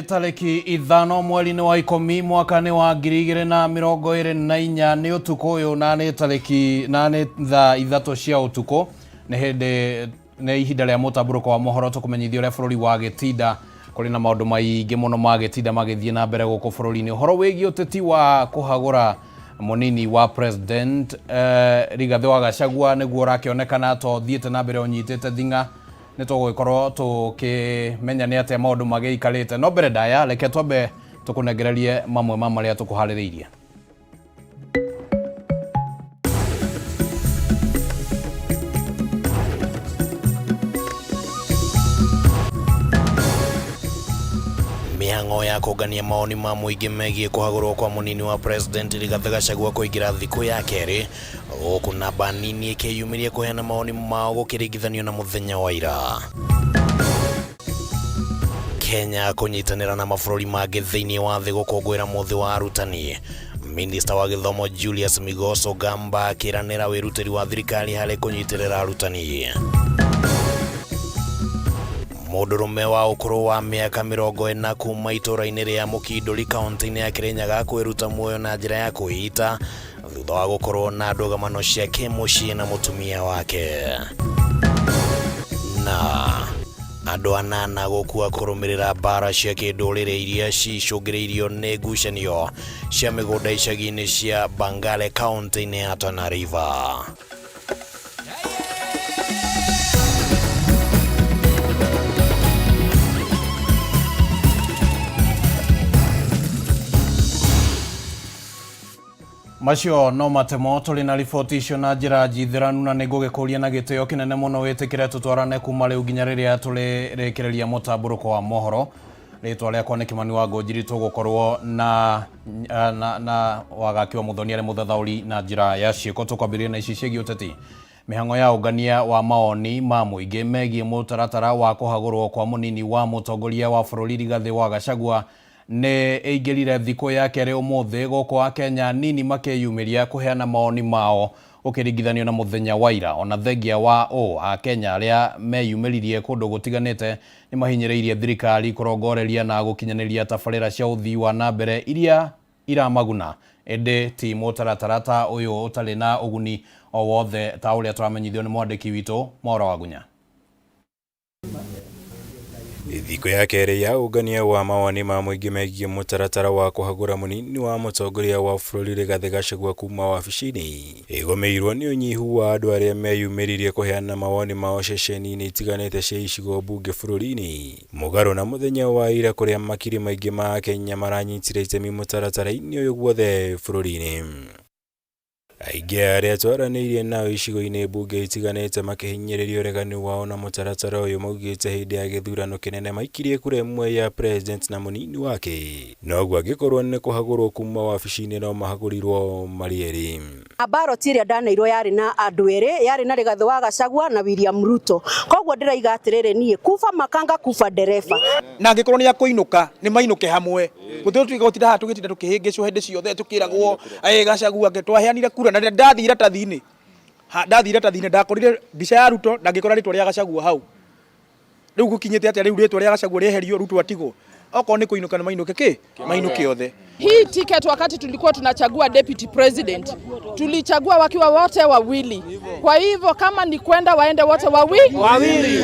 Tarĩki 5 mweri-inĩ wa 10 mwaka-inĩ wa 2024 nĩ ũtukũ ũyũ, na nĩ tarĩki na nĩ thaa 3 cia ũtukũ. Nĩ hĩndĩ nĩ ihinda rĩa mũtambũrũko wa mohoro, tũkũmenyithia ũrĩa bũrũri wa gĩtinda. Kũrĩ na maũndũ maingĩ mũno ma gĩtinda magĩthiĩ na mbere gũkũ bũrũri-inĩ. Ũhoro wĩgiĩ ũteti wa kũhagũra mũnini wa president Rigathĩ wa Gachagua nĩguo ũrakĩonekana to thiĩte na mbere ũnyitĩte thing'a. Nĩ tũgũgĩkorwo tũkĩmenya nĩ atĩa maũndũ magĩikarĩte, no mbere ndaya reke twambe tũkũnengererie mamwe ma marĩa tũkũharĩrĩirie. Mĩhang'o ya kũngania mawoni ma mũingĩ megiĩ kũhagũrwo kwa mũnini wa president Rigathĩ Gachagua kũingĩra thikũ ya kerĩ, gũkũ namba nini ĩkĩyumĩria kũheana mawoni mao gũkĩringithanio na mũthenya wa ira. Kenya kũnyitanĩra na mabũrũri mangĩ thĩinĩ wa thĩ gũkũngũĩra mũthĩ wa arutani. Minista wa gĩthomo Julius Migos Ogamba akĩranĩra wĩrutĩri wa thirikari harĩ kũnyitĩrĩra arutani. Mũndũrũme wa ũkũrũ wa mĩaka 40 kuma itũũra-inĩ rĩa Mũkindũri kaunti-inĩ ya Kĩrĩnyaga kwĩruta muoyo na njĩra ya kwĩita thutha wa gũkorwo na ndũgamano cia kĩmũciĩ na mũtumia wake. Na andũ 8 gũkua kũrũmĩrĩra mbara cia kĩndũrĩrĩ iria cicũngĩrĩirio nĩ ngucanio cia mĩgũnda icagi-inĩ cia Bangale kaunti-inĩ ya Tana River. Macio no matemo tũrĩ na riboti icio na njĩra njithĩranu, na nĩ ngũgĩkũria na gĩtĩo kĩnene mũno wĩtĩkĩre tũtwarane kuma rĩu nginya rĩrĩa tũrĩrĩkĩrĩria mũtambũrũko wa mohoro. Rĩtwa rĩakwa nĩ Kĩmani wa Ngũnjiri. Tũgũkorwo na Wagaki wa Mũthoni arĩ mũthathaũri na njĩra ya ciĩko. Tũkwambĩrĩria na ici ciĩgiĩ ũteti. Mĩhang'o ya ũngania wa mawoni ma mũingĩ megiĩ mũtaratara wa kũhagũrwo kwa mũnini wa mũtongoria wa bũrũri Rigathĩ wa Gachagua nĩ ĩingĩrire thikũ ya kerĩ ũmũthĩ, gũkũ Akenya nini makĩyumĩria kũheana mawoni mao ũkĩringithanio na mũthenya wa ira. Ona thengia wa ũũ, Akenya arĩa meyumĩririe kũndũ gũtiganĩte nĩ mahinyĩrĩirie thirikari kũrongoreria na gũkinyanĩria tabarĩra cia ũthii wa na mbere iria iramaguna, ĩndĩ ti mũtaratara ta ũyũ ũtarĩ na ũguni o wothe, ta ũrĩa tũramenyithio nĩ mwandĩki witũ Mwaura Wagunya. Thikũ ya kerĩ ya ũngania wa mawoni ma mũingĩ megiĩ mũtaratara wa kũhagũra mũnini wa mũtongoria wa bũrũri Rigathĩ Gachagua kuma wabici-inĩ ĩgũmĩirwo nĩ ũnyihu wa andũ arĩa meyumĩririe kũheana mawoni mao ceceni-inĩ itiganĩte cia icigo mbunge bũrũri-inĩ. Mũgarũ na mũthenya wa ira kũrĩa makiri maingĩ ma Akenya maranyitire itemi mũtaratara-inĩ ũyũ guothe bũrũri-inĩ. Aingĩ arĩa twaranĩirie nao icigo-inĩ mbunge itiganĩte makĩhinyĩrĩria ũregani wao na mũtaratara ũyũ maugĩte hĩndĩ ya gĩthurano kĩnene maikirie kura ĩmwe ya president na mũnini wake, noguo angĩkorwo nĩ kũhagũrwo kuma wabici-inĩ no mahagũrirwo marĩ erĩ. Ballot ĩrĩa ndaneirwo yarĩ na andũ erĩ, yarĩ na Rigathĩ wa Gachagua na William Ruto. Koguo ndĩraiga atĩrĩrĩ, niĩ kuba makanga kuba ndereba. Na angĩkorwo nĩ akũinũka nĩ mainũke hamwe, gũtirĩ gũtinda haha tũgĩtinda tũkĩhĩngĩcwo hĩndĩ ciothe tũkĩragwo Gachagua angĩ twaheanire kura. Na rĩrĩa ndathiĩ iratathi-inĩ, ndathiĩ iratathi-inĩ ndakorire mbica ya Ruto na ngĩkora rĩtwa rĩa Gachagua hau. Rĩu gũkinyĩte atĩa rĩu rĩtwa rĩa Gachagua rĩeherio Ruto atigwo? Okorwo nĩ kũinũka nĩ mainũke kĩ? Mainũke othe. Hii ticket wakati tulikuwa tunachagua deputy president, tulichagua wakiwa wote wawili. Kwa hivyo kama ni kwenda waende wote wawili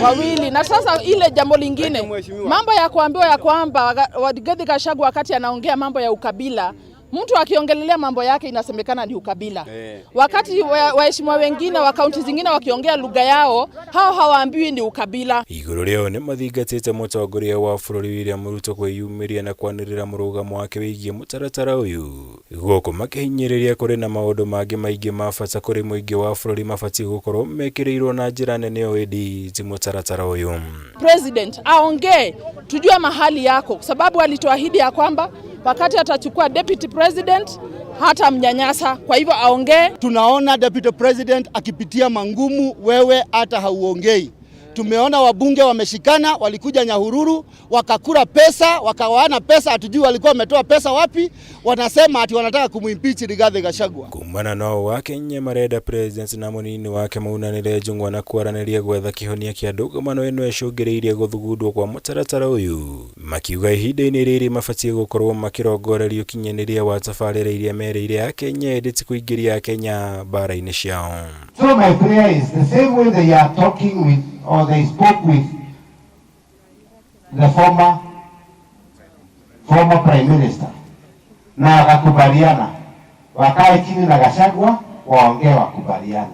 wawili. Na sasa ile jambo lingine, mambo ya kuambiwa ya kwamba Rigathi Gachagua wakati anaongea mambo ya ukabila, mtu akiongelelea mambo yake inasemekana ni ukabila. Wakati waheshimiwa wengine wa kaunti zingine wakiongea lugha yao, hao hawaambiwi ni ukabila. Igũrũ rĩao nĩ mathingatĩte mũtongoria wa bũrũri William Ruto kwĩyumĩria na kwanĩrĩra mũrũgamo wake wĩgiĩ mũtaratara ũyũ, gũkũ makĩhinyĩrĩria kũrĩ na maũndũ mangĩ maingĩ ma bata kũrĩ mũingĩ wa bũrũri mabatiĩ gũkorwo mekĩrĩirwo na njĩra nene o ĩndĩ ti mũtaratara ũyũ. President aongee tujue mahali yako, sababu alituahidi ya kwamba wakati atachukua deputy president hata mnyanyasa. Kwa hivyo aongee. Tunaona deputy president akipitia mangumu, wewe hata hauongei. Tumeona wabunge wameshikana, walikuja Nyahururu wakakula pesa, wakawana pesa, hatujui walikuwa wametoa pesa wapi. Wanasema ati wanataka kumuimpeach Rigathi Gachagua. Kumana no Wakenya marenda president na munini wake maunanire njung'wa na kwaranĩria gwetha kĩhonia kĩa ndũgamano ĩno ĩcũngĩrĩirie gũthugundwo kwa mũtaratara ũyũ, makiuga ihinda-inĩ rĩrĩ mabatiĩ gũkorwo makĩrongoreria ũkinyanĩria wa tabarĩra iria merĩire Akenya ĩndĩ ti kũingĩria Akenya mbara-inĩ ciao. So my prayer is the same way they are talking with or they spoke with the former prime minister na wakakubaliana, wakae chini na Gachagua waongee wakubaliane.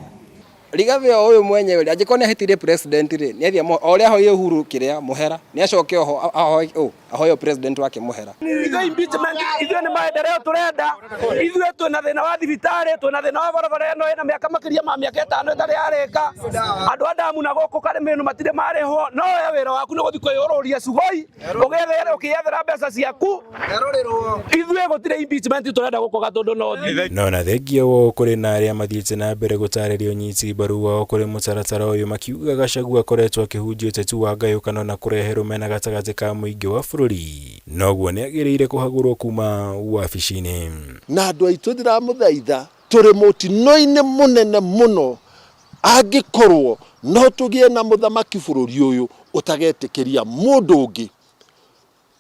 Rigathi o ũyũ mwenyewe rĩ, angĩkorwo nĩ ahĩtĩirie president rĩ, nĩ athiĩ o ũrĩa ahoire Uhuru kĩrĩa mũhera, nĩ acoke oho ahoe president wake mũhera. Ithuĩ impeachment, ithuĩ nĩ maendeleo tũrenda, ithuĩ twĩna thĩna wa thibitarĩ, twĩna thĩna wa barabara ĩno ĩna mĩaka makĩria ma mĩaka 5 ĩtarĩ yarĩka. Andũ a damu na gũkũ Karĩmĩnũ matirĩ marĩhwo, no we wĩra waku nĩ gũthiĩ kwĩyũrũria Sugoi, ũgĩethera mbeca ciaku. Ithuĩ gũtirĩ impeachment tũrenda gũkũ Gatũndũ North. No na thengia wao kũrĩ na arĩa mathiĩte na mbere gũtarĩria ũnyiti mbaru wao kũrĩ mũtaratara ũyũ, makiuga Gachagua akoretwo akĩhunjia ũteti wa ngayũkano na kũrehe rũmena gatagatĩ ka mũingĩ wa bũrũri, noguo nĩagĩrĩire kũhagũrwo kuma wabici-inĩ. Na andũ aitũ ndĩramũthaitha, tũrĩ mũtino-inĩ mũnene mũno angĩkorwo no tũgĩe na mũthamaki bũrũri ũyũ ũtagetĩkĩria mũndũ ũngĩ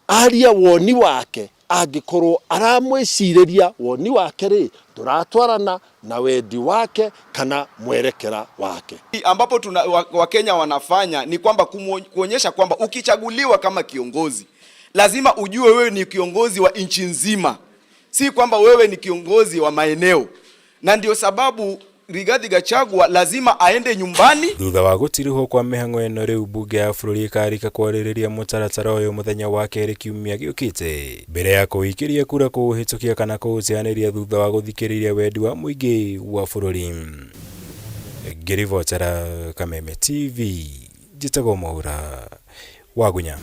aria woni wake, angĩkorwo aramwĩcirĩria woni wake rĩ tũratwarana na wendi wake kana mwerekera wake. Ambapo tuna Wakenya wanafanya ni kwamba kuonyesha kwamba ukichaguliwa kama kiongozi lazima ujue wewe ni kiongozi wa nchi nzima, si kwamba wewe ni kiongozi wa maeneo, na ndio sababu Rigathi Gachagua lazima aende nyumbani. Thutha wa gũtirihwo kwa mĩhang'o ĩno, rĩu mbunge ya bũrũri ĩkarĩka kwarĩrĩria mũtaratara ũyũ mũthenya wa kerĩ kiumia gĩũkĩte, mbere ya kũũikĩria kura kũũhĩtũkia kana kũũteanĩria thutha wa gũthikĩrĩria wendi wa mũingĩ wa bũrũri. Ngĩribotera Kameme TV, njĩtagwo Mwaura Wagunya.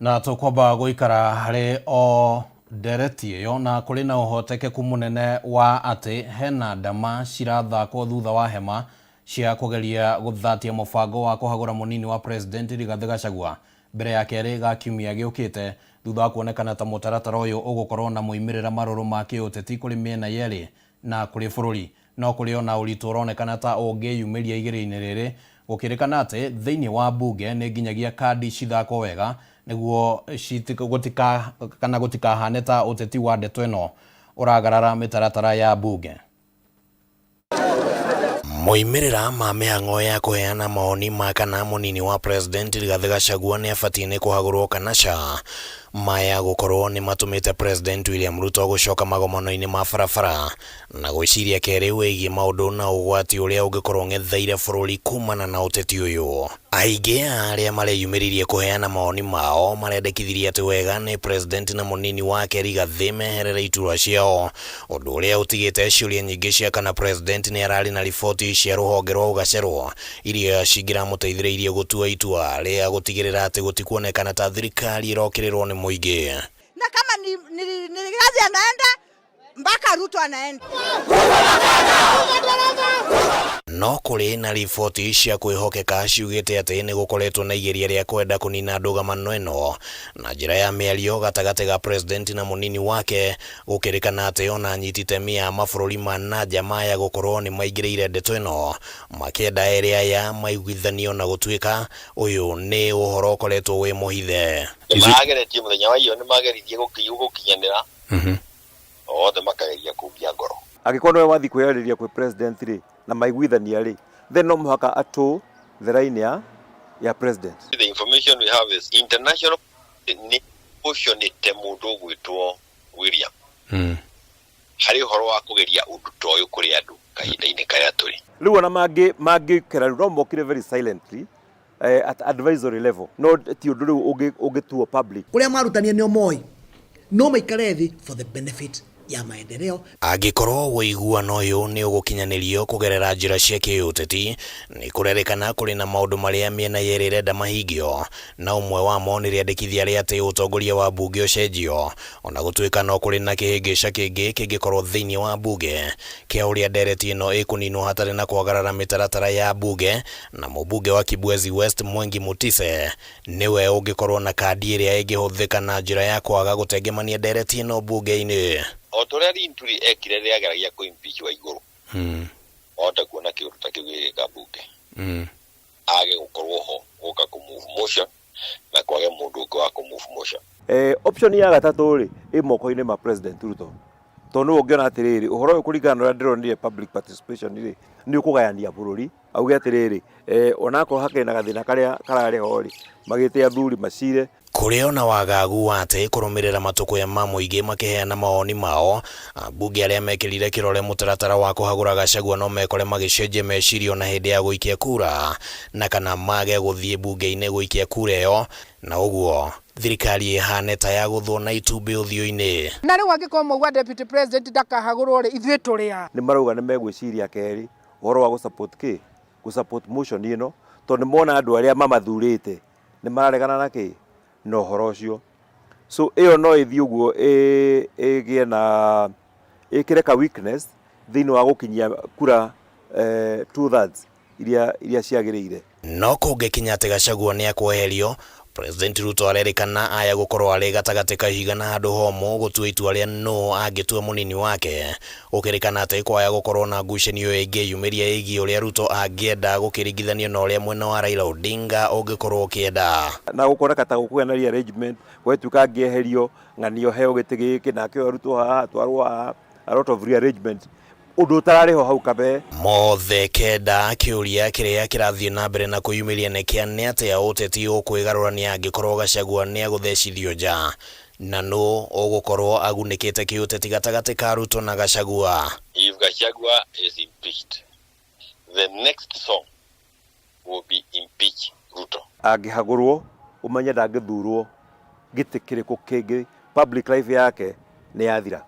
Na tũkwamba gũikara harĩ o ndereti ĩyo, na kũrĩ na ũhotekeku mũnene wa atĩ hena ndama cirathakwo thutha wa hema cia kũgeria gũthatia mũbango wa kũhagũra mũnini wa president Rigathi Gachagua mbere ya kerĩ ga kiumia gĩũkĩte, thutha wa kuonekana ta mũtaratara ũyũ ũgũkorwo na moimĩrĩra marũrũ ma kĩũteti kũrĩ mĩena yerĩ na kũrĩ bũrũri. No kũrĩ ona ũritũ ũronekana ta ũngĩyumĩria igerio-inĩ rĩrĩ, gũkĩrĩkana atĩ thĩinĩ wa mbunge nĩ nginyagia kandi cithakwo wega nĩguo kana gũtikahane ta ũteti wa ndeto ĩno ũragarara mĩtaratara ya mbunge. Moimĩrĩra ma mĩhang'o ya kũheana mawoni ma kana mũnini wa president Rigathi Gachagua nĩ abatiĩ nĩ kũhagũrwo kana ca, maya gũkorwo nĩ matũmĩte president William Ruto gũcoka magomano-inĩ ma barabara na gwĩciria kerĩ wĩgiĩ maũndũ na ũgwati ũrĩa ũngĩkorwo ng'etheire bũrũri kumana na ũteti ũyũ. Aingĩ a arĩa mareyumĩririe kũheana mawoni mao marendekithirie atĩ wega nĩ president na mũnini wake Rigathi meherere iturwa ciao, ũndũ ũrĩa ũtigĩte ciũria nyingĩ cia kana president nĩ ararĩ na riboti cia rũhonge rwa ũgacerwo iria cingĩramũteithĩrĩirie gũtua itua rĩa gũtigĩrĩra atĩ gũtikuonekana ta thirikari ĩrokĩrĩrwo nĩ mũingĩ. Na kama ni Rigathi anaenda mpaka Ruto anaenda. No kũrĩ na riboti cia kwĩhokeka ciugĩte atĩ nĩ gũkoretwo na igeria rĩa kwenda kũnina ndũgamano ĩno na njĩra ya mĩario gatagatĩ ga president na mũnini wake, gũkĩrĩkana atĩ ona anyiti itemi a mabũrũri ma nanja maya gũkorwo nĩ maingĩrĩire ndeto ĩno makĩenda erĩ aya maiguithanio, na gũtuĩka ũyũ nĩ ũhoro ũkoretwo wĩ mũhithe. Nĩmageretie mũthenya wa iyo, nĩmageririe gũkinyanĩra othe makageria kumbia ngoro. Angĩkorwo nĩwe wathiĩ kwĩyarĩria kwĩ president rĩ na maiguithania rĩ, then no mũhaka atũ the line ya president. The information we have is international nĩ cautionĩte mũndũ ũgwĩtwo William harĩ ũhoro wa kũgeria ũndũ ta ũyũ kũrĩ andũ kahinda-inĩ karĩa tũrĩ. Rĩu ona mangĩkera rĩu no mokire very silently at advisory level, no ti ũndũ rĩu ũngĩtuo public. Kũrĩa marutania nĩo moĩ, no maikare thĩ for the benefit ya maendeleo. Angĩkorwo ũiguano ũyũ nĩ ũgũkinyanĩrio kũgerera njĩra cia kĩũteti, nĩ kũrerĩkana kũrĩ na maũndũ marĩa mĩena yerĩ ĩrenda mahingio, na ũmwe wamo nĩ rĩandĩkithia rĩa atĩ ũtongoria wa mbunge ũcenjio, ona gũtuĩka no kũrĩ na kĩhĩngĩca kĩngĩ kĩngĩkorwo thĩinĩ wa mbunge kĩa ũrĩa ndereti ĩno ĩkũninwo hatarĩ na kwagarara mĩtaratara ya mbunge, na mũmbunge wa Kibwezi West Mwengi Mutise nĩwe ũngĩkorwo na kandi ĩrĩa ĩngĩhũthĩka na njĩra ya kwaga gũtengemania ndereti ĩno mbunge-inĩ. O ta ũrĩa Linturi ekire rĩrĩa ageragia kũ impeach Waigũrũ, wahota kuona kĩũndũ ta kĩu gĩgĩka mbunge, age gũkorwo ho gũka kũ move motion na kwage mũndũ ũngĩ wa kũ move motion. Option ya gatatũ rĩ ĩ moko-inĩ ma President Ruto, tondũ nĩwe ũngĩona atĩrĩrĩ, ũhoro ũyũ kũringana na ũrĩa ndĩronire public participation rĩ, nĩ ũkũgayania bũrũri, auge atĩrĩrĩ, onakorwo hakĩrĩ na gathĩna karĩa kararĩ ho rĩ, magĩte athuri macire. Kũrĩ ona wagagu wa atĩ kũrũmĩrĩra matũkũya ma mũingĩ makĩheana mawoni mao, ambunge arĩa mekĩrire kĩrore mũtaratara wa kũhagũra Gachagua no mekore magĩcenjia meciria ona hĩndĩ ya gũikia kura, na kana mage gũthiĩ mbunge-inĩ gũikia kura ĩyo, na ũguo thirikari ĩhane ta ya gũthwo na itumbĩ ũthiũ-inĩ. Na rĩu angĩkorwo mauga deputy president ndakahagũrwo rĩ, ithuĩ tũrĩ a? Nĩ marauga nĩ megwĩciria kerĩ ũhoro wa gũ support kĩ? Gũ support motion ĩno, tondũ nĩ mona andũ arĩa mamathurĩte nĩ mararegana na kĩ? Na ũhoro ũcio. So ĩyo no ĩthiĩ ũguo ĩgĩe na ĩkĩre ka weakness thĩinĩ wa gũkinyia kura 2/3 iria ciagĩrĩire. No kũngĩkinya atĩ Gachagua nĩ akweherio, President Ruto arerĩkana aya gũkorwo arĩ gatagatĩ ka ihiga na handũ homũ gũtua itua rĩa nũ angĩtua mũnini wake. Gũkĩrĩkana atĩ kwaya gũkorwo na ngucanio ĩngĩyumĩria ĩgiĩ ũrĩa Ruto angĩenda gũkĩringithanio na ũrĩa mwena wa Raila Odinga ũngĩkorwo ũkĩenda. Na gũkoneka ta gũkũgĩa na rearrangement, gwatuĩka angĩeherio, ng'anio heo gĩtĩ gĩkĩ, nake ũyũ arutwo haha, atwarwo haha, a lot of rearrangement, ũndũ ũtararĩ ho hau kabere. Mothe kenda kĩũria kĩrĩa kĩrathiĩ na mbere na kwĩyumĩria nĩ kĩa nĩ atĩa ũteti ũkwĩgarũrania angĩkorwo Gachagua nĩ agũthecithio nja, na nũ ũgũkorwo agunĩkĩte kĩũteti gatagatĩ ka Ruto na Gachagua. If Gachagua is impeached, the next song will be impeach Ruto. Angĩhagũrwo ũmenye ndangĩthurwo gĩtĩ kĩrĩkũ kĩngĩ, public life yake nĩ yathira.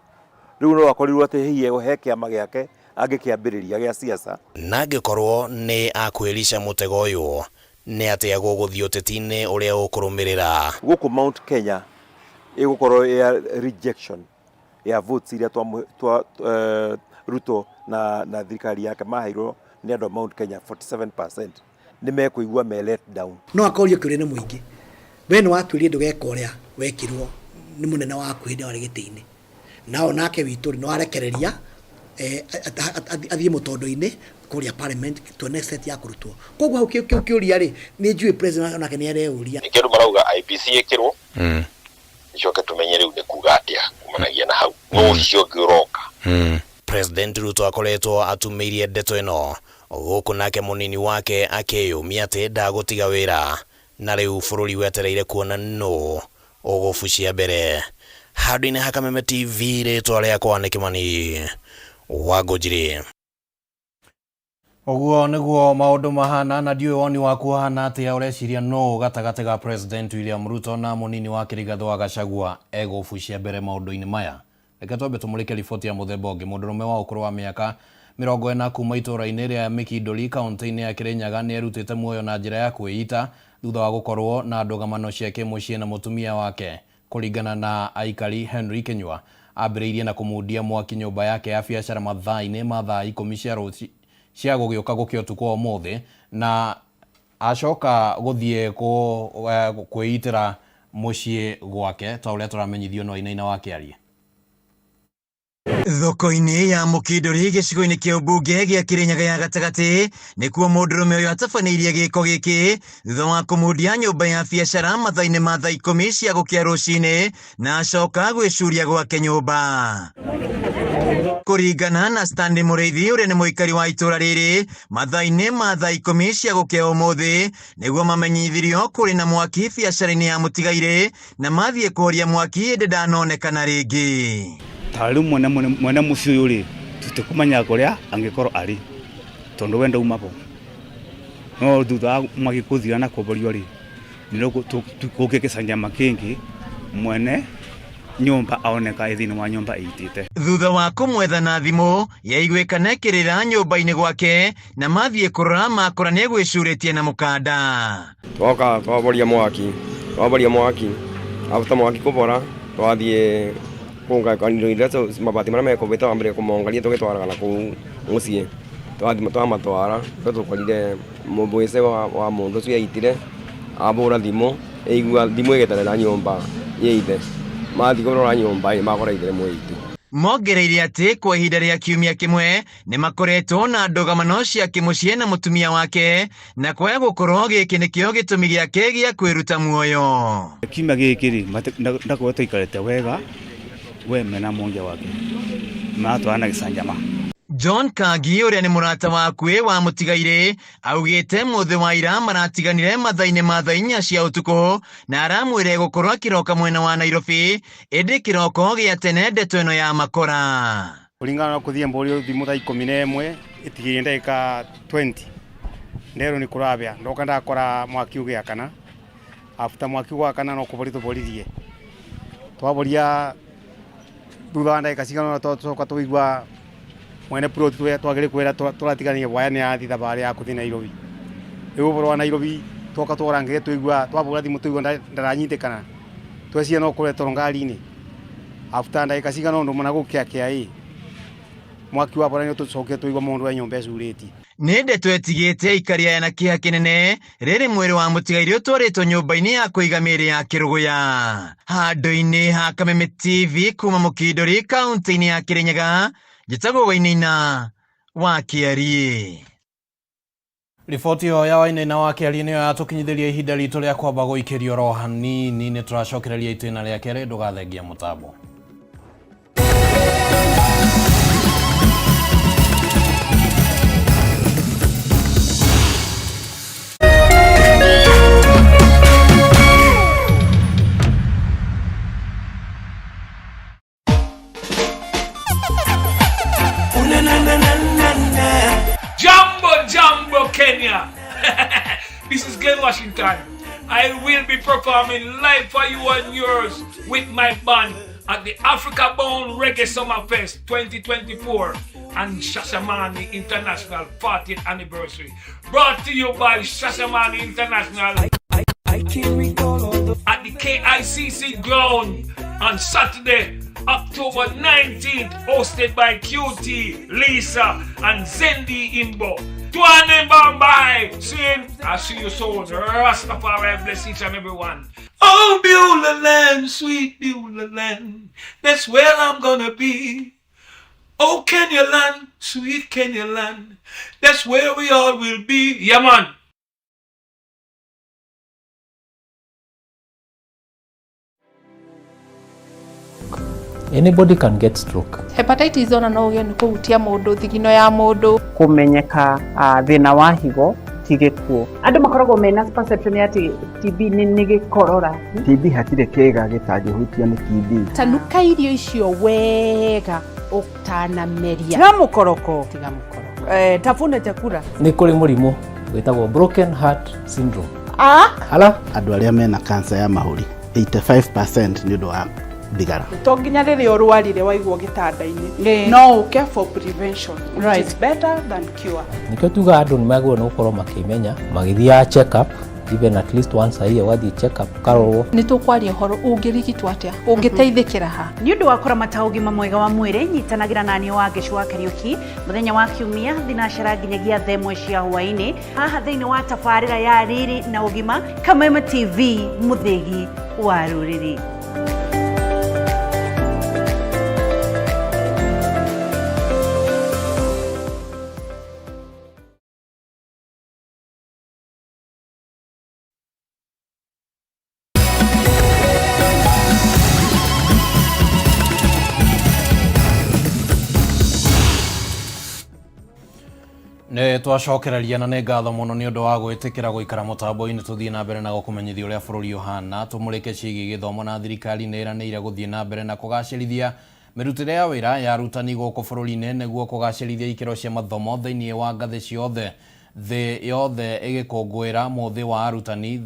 Rĩu no akorirwo atĩ hihi he kĩama gĩake angĩkĩambĩrĩria gĩa siasa. Na angĩkorwo nĩ akwĩrica mũtego ũyũ, nĩ atĩa gũgũthiĩ ũteti-inĩ ũrĩa ũkũrũmĩrĩra. Gũkũ Mount Kenya ĩgũkorwo ya rejection ya votes iria twa Ruto na thirikari yake maheirwo nĩ andũ a Mount Kenya 47% nĩ mekũigua me let down. No akorio kĩũria nĩ mũingĩ, we nĩ watuĩrire ndũgeka ũrĩa wekirwo nĩ mũnene waku hĩndĩ ĩrĩa warĩ gĩtĩ-inĩ, nao nake witũ rĩ, nĩ warekereria athiĩ mũtondo-inĩ kũrĩa parliament to an extent ya kũrutwo. Koguo hau kĩu kĩũria rĩ, nĩ njũĩ president onake nĩ areyũria. Nĩkĩo andũ marauga IEBC ĩkĩrwo, icoke tumenye rĩu nĩ kuga atĩa kumanagia na hau, nũ ũcio ũngĩ ũroka. President Ruto akoretwo atumĩirie ndeto ĩno gũkũ nake mũnini wake akĩyũmia atĩ ndagũtiga wĩra, na rĩu bũrũri wetereire kuona nũ ũgũbucia mbere. Handũ-inĩ ha Kameme TV, rĩtwa rĩakwa nĩ Kĩmani wa Ngũnjiri. Ũguo nĩguo maũndũ mahana, na ndiũĩ woni waku ũhana atĩa, ũreciria nũ gatagatĩ ga President William Ruto na mũnini wake Rigathĩ wa Gachagua egũbucia mbere maũndũ-inĩ maya. Reke twambe tũmũrĩke riboti ya mũthemba ũngĩ. Mũndũrũme wa ũkũrũ wa mĩaka 40 kuma itũũra-inĩ rĩa Mĩkindũri kaunti-inĩ ya Kĩrĩnyaga nĩ erutĩte muoyo na njĩra ya kwĩita thutha wa gũkorwo na ndũgamano cia kĩmũciĩ na mũtumia wake. Kũringana na aikari, Henry Kinyua ambĩrĩirie na kũmundia mwaki nyũmba yake ya biacara mathaa-inĩ ma thaa 10 cia rũci cia gũgĩũka gũkĩa ũtukũ wa ũmũthĩ, na acoka gũthiĩ kwĩitĩra mũciĩ gwake ta ũrĩa tũramenyithio no ainaina wakĩaria. Thoko-inĩ ya Mũkindũri gĩcigo-inĩ kĩa ũmbunge gĩa Kĩrĩnyaga ya gatagatĩ nĩkuo mũndũrũme ũyũ atabanĩirie gĩko gĩkĩ thutha wa kũmundia nyũmba ya biacara mathaa-inĩ ma thaa 10 cia gũkĩa rũcinĩ na acoka gwĩcuria gwake nyũmba. Kũringana na Stanley Mũrĩithi ũrĩa nĩ mũikari wa itũũra rĩrĩ, mathaa-inĩ ma thaa 10 cia gũkĩa ũmũthĩ nĩguo mamenyithirio kũrĩ na mwaki biacara-inĩ ya mũtigairĩ na mathiĩ kũhoria mwaki ĩndĩ ndanonekana rĩngĩ. Ta rĩu mwene mũciĩ ũyũ rĩ, tũtikũmenya kũrĩa angĩkorwo arĩ tondũ we ndauma bo. No thutha wa mwaki kũthira na kũhorio rĩ, nĩrĩo kũngĩgĩcanjama kĩngĩ mwene Nyũmba aoneka ĩ thĩinĩ wa nyũmba ĩitĩte. Thutha wa kũmwetha na thimũ yaiguĩkana ĩkĩrĩra nyũmba-inĩ gwake na mathiĩ kũrora makora nĩegwĩcurĩtie na mũkanda. Twoka twaboria mwaki, twaboria mwaki, after mwaki kũbora twathiĩ kũnga indo iria mabati marĩa mekũbĩte twambĩrĩria kũmongaria tũgĩtwaraga na kũu mũciĩ. Twathiĩ twamatwara nĩguo tũkorire mũbwĩce wa mũndũ ũcio eitire abũra thimũ eigua thimũ ĩgĩterera nyũmba ya ithe. Mathiĩ kũrora nyũmba ĩ makora ithe nĩ mwĩitu. Mongereire atĩ kwa ihinda rĩa kiumia kĩmwe nĩ makoretwo na ndũgamano cia kĩmũciĩ na mũtumia wake na kwaya gũkorwo gĩkĩ nĩkĩo gĩtũmi gĩake gĩa kwĩruta muoyo. Kiumia gĩkĩ rĩ, ndakoretwo tũikarĩte wega we mena mwonja wake maratwarana gĩcanjama. John Kangi ũrĩa nĩ mũrata wa hakuhĩ wa mũtigairĩ augĩte mũthĩ wa ira maratiganire mathaa-inĩ ma thaa inya cia ũtukũ na aramwĩra egũkorwo akĩroka mwena wa Nairobi ĩndĩ kĩroko gĩa tene ndeto ĩno ya makora. Kũringana na kũthiĩ mbũri thimũ thaa 11 ĩtigĩire ndagĩka 20 nderwo nĩ kũrabĩa ndoka ndakora mwaki ũgĩakana after mwaki gwakana no kũboria tũboririe twaboria thutha wa ndagĩka cigana ũna twacoka tũigua mwene plot twagĩrĩire kwĩra tũratigania bwaya nĩ yathiĩ thabarĩ ya kũthiĩ Nairobi rĩu ũboro wa Nairobi twoka tworangĩre twaigua twabũra thimũ twaigua ndaranyitĩkana tweciria no kũretwo ngari-inĩ after ndagĩka cigana ũndũ mũna gũkĩakĩa ĩ mwaki wabora nĩ tũcokire twaigua mũndũ e nyũmba ecurĩtie. Nĩ ndeto ĩtigĩte aikari aya na kĩeha kĩnene rĩrĩ mwĩrĩ wa mũtigairĩ ũtwarĩtwo nyũmba-inĩ ya kũiga mĩĩrĩ ya Kĩrũgũya. Handũ-inĩ ha Kameme TV kuma Mũkindũri kaunti-inĩ ya Kĩrĩnyaga, njĩtagwo Wainaina wa Kĩariĩ. Riboti ĩyo ya Wainaina wa Kĩariĩ nĩyo yatũkinyithĩria ihinda ritũ rĩa kwamba gũikĩrio oro hanini. Nĩ tũracokereria itĩna rĩa kerĩ, ndũgathengia mũtambo. Jambo, Jambo, Kenya. This is Glen Washington. I will be performing live for you and yours with my band at the Africa Bound Reggae Summer Fest 2024 and Shashamane International 40th Anniversary. Brought to you by Shashamane International at the KICC ground on Saturday, October 19th, hosted by QT, Lisa, and Zendi Imbo. Tuane Bombay! Soon, I'll see you soon. Rastafari bless each and every one. Oh, Beulah land, sweet Beulah land, that's where I'm gonna be. Oh, Kenya land, sweet Kenya land, that's where we all will be. Yeah, man. Anybody can get stroke. Hepatitis ona no ũgĩe nĩ kũhutia mũndũ thigino ya mũndũ. Kũmenyeka thĩna wa higo ti gĩkuũ. Andũ makoragwo mena perception ya atĩ TB nĩ gĩkorora. TB hatirĩ kĩga gĩtangĩhutio nĩ TB. Tanuka irio icio wega ũtanameria. Tiga mũkoroko. Tiga mũkoroko. Tafuna chakula. Nĩ kũrĩ mũrimũ wĩtagwo broken heart syndrome. Ala? Andũ arĩa mena cancer ya mahũri 85% nĩ ũndũ wa thigara. To nginya rĩrĩa ũrwarire waigwo gĩtanda-inĩ, no ũke for prevention, which is better than cure. Nĩkĩo tugaga andũ nĩ magĩrĩirwo nĩ gũkorwo makĩmenya magĩthiaga check up even at least once a year, ũgathiĩ check up ũkarorwo. Nĩ tũkwaria ũhoro ũngĩrigitwo atĩa, ũngĩteithĩkĩra ha. Nĩ ũndũ wa kũramata ũgima mwega wa mwĩrĩ, nyitanagĩra na niĩ Wangeci wa Kariũki mũthenya wa Kiumia thinacara nginyagia thaa ĩmwe cia hwaĩ-inĩ haha thĩinĩ wa tabarĩra ya Riri na Ũgima, Kameme TV, mũthĩgi wa rũrĩrĩ. Nĩ twacokereria na nĩ ngatho mũno nĩ ũndũ wa gwĩtĩkĩra gũikara mũtambo-inĩ tũthiĩ na mbere na gũkũmenyithia ũrĩa bũrũri ũhana. Tũmũrĩke ciĩgiĩ gĩthomo na thirikari nĩ ĩranĩire gũthiĩ na mbere na kũgacĩrithia mĩrutĩre ya wĩra ya arutani gũkũ bũrũri-inĩ nĩguo kũgacĩrithia ikĩro cia mathomo thĩinĩ wa ngathĩ ciothe. Thĩ yothe ĩgĩkũngũĩra mũthĩ wa arutani,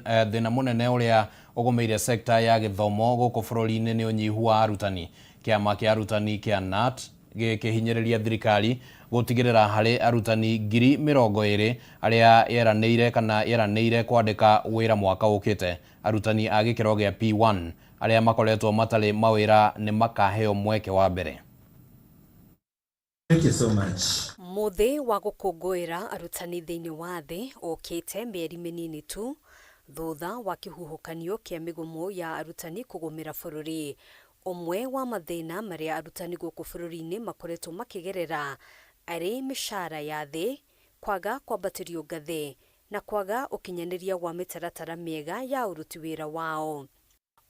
thĩna mũnene ũrĩa Ũgũmĩire sekta ya gĩthomo gũkũ bũrũri-inĩ nĩ ũnyihu wa arutani. Kĩama kĩa arutani kĩa KNUT gĩkĩhinyĩrĩria thirikari gũtigĩrĩra harĩ arutani 20,000 arĩa yeranĩire kana yeranĩire kwandĩka wĩra mwaka ũkĩte. Arutani a gĩkĩro gĩa P1 arĩa makoretwo matarĩ mawĩra nĩ makaheo mweke wa mbere. Thank you so much. Mũthĩ wa gũkũngũĩra arutani thĩinĩ wa thĩ ũkĩte mĩeri mĩnini tu thutha wa kĩhuhũkanio kĩa mĩgomo ya arutani kũgũmĩra bũrũri. Ũmwe wa mathĩna marĩa arutani gũkũ bũrũri-inĩ makoretwo makĩgerera arĩ mĩcara ya thĩ, kwaga kwambatĩrio ngathĩ na kwaga ũkinyanĩria wa mĩtaratara mĩega ya ũruti wĩra wao.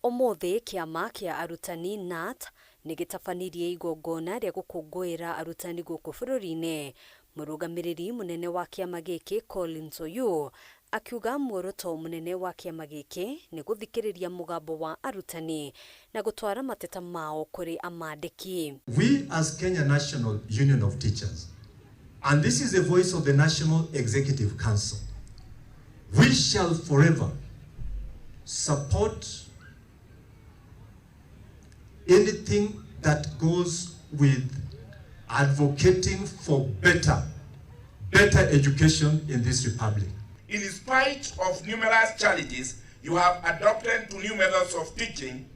Ũmũthĩ kĩama kĩa arutani KNUT nĩ gĩtabanirie igongona rĩa gũkũngũĩra arutani gũkũ bũrũri-inĩ. Mũrũgamĩrĩri mũnene wa kĩama gĩkĩ Collins Oyuu akiuga muoroto mũnene wa kĩama gĩkĩ nĩ gũthikĩrĩria mũgambo wa arutani na gũtwara mateta mao kũrĩ amandĩki. We as Kenya National Union of Teachers, and this is the voice of the National Executive Council, we shall forever support anything that goes with advocating for better education in this republic. In spite of numerous challenges, you have adopted to new methods of teaching,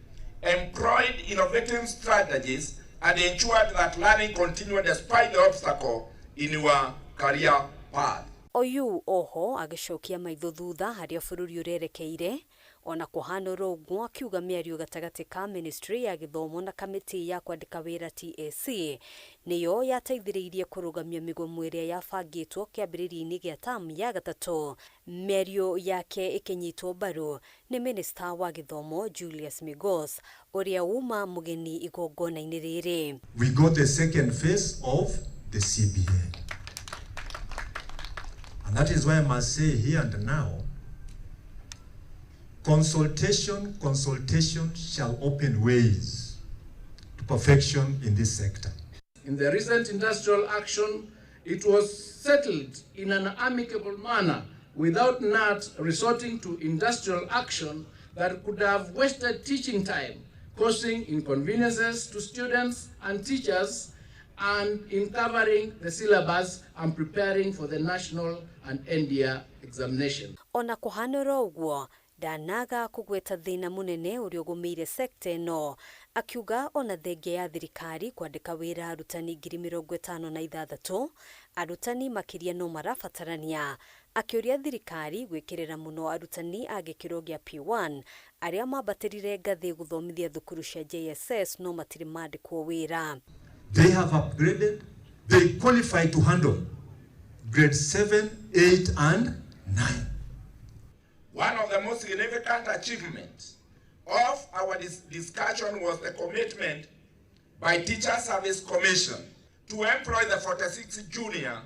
employed innovative strategies, and ensured that learning continued despite the obstacle in your career path. Oyuu oho agĩcokia maitho thutha harĩa bũrũri ũrerekeire ona kũhana oro ũguo akiuga mĩario gatagatĩ ka ministry ya gĩthomo na kamĩtĩ ya kwandĩka wĩra TSC nĩyo yateithĩrĩirie kũrũgamia mĩgomo ĩrĩa yabangĩtwo kĩambĩrĩria-inĩ gĩa tamu ya gatatũ. Mĩario yake ĩkĩnyitwo mbaru nĩ minista wa gĩthomo Julius Migos ũrĩa uma mũgeni igongona-inĩ rĩrĩ. We got the second phase of the CBA. And that is why I must say here and now, consultation shall open ways to perfection in this sector. In the recent industrial action, it was settled in an amicable manner without KNUT resorting to industrial action that could have wasted teaching time, causing inconveniences to students and teachers, and in covering the syllabus and preparing for the national and end-year examination. Ona kũhana oro ũguo ndanaga kũgweta thĩna mũnene ũrĩa ũgũmĩire sekta ĩno akiuga ona thengia ya thirikari kwandĩka wĩra arutani 56,000 arutani makĩria no marabatarania akĩũria thirikari gwĩkĩrĩra mũno arutani a gĩkĩro gĩa P1 arĩa mambatĩrire ngathĩ gũthomithia thukuru cia JSS no matirĩ mandĩkwo wĩra. They have upgraded, they qualify to handle grade 7, 8 and 9. One of the most significant achievements of our discussion was the commitment by Teacher Service Commission to employ the 46 junior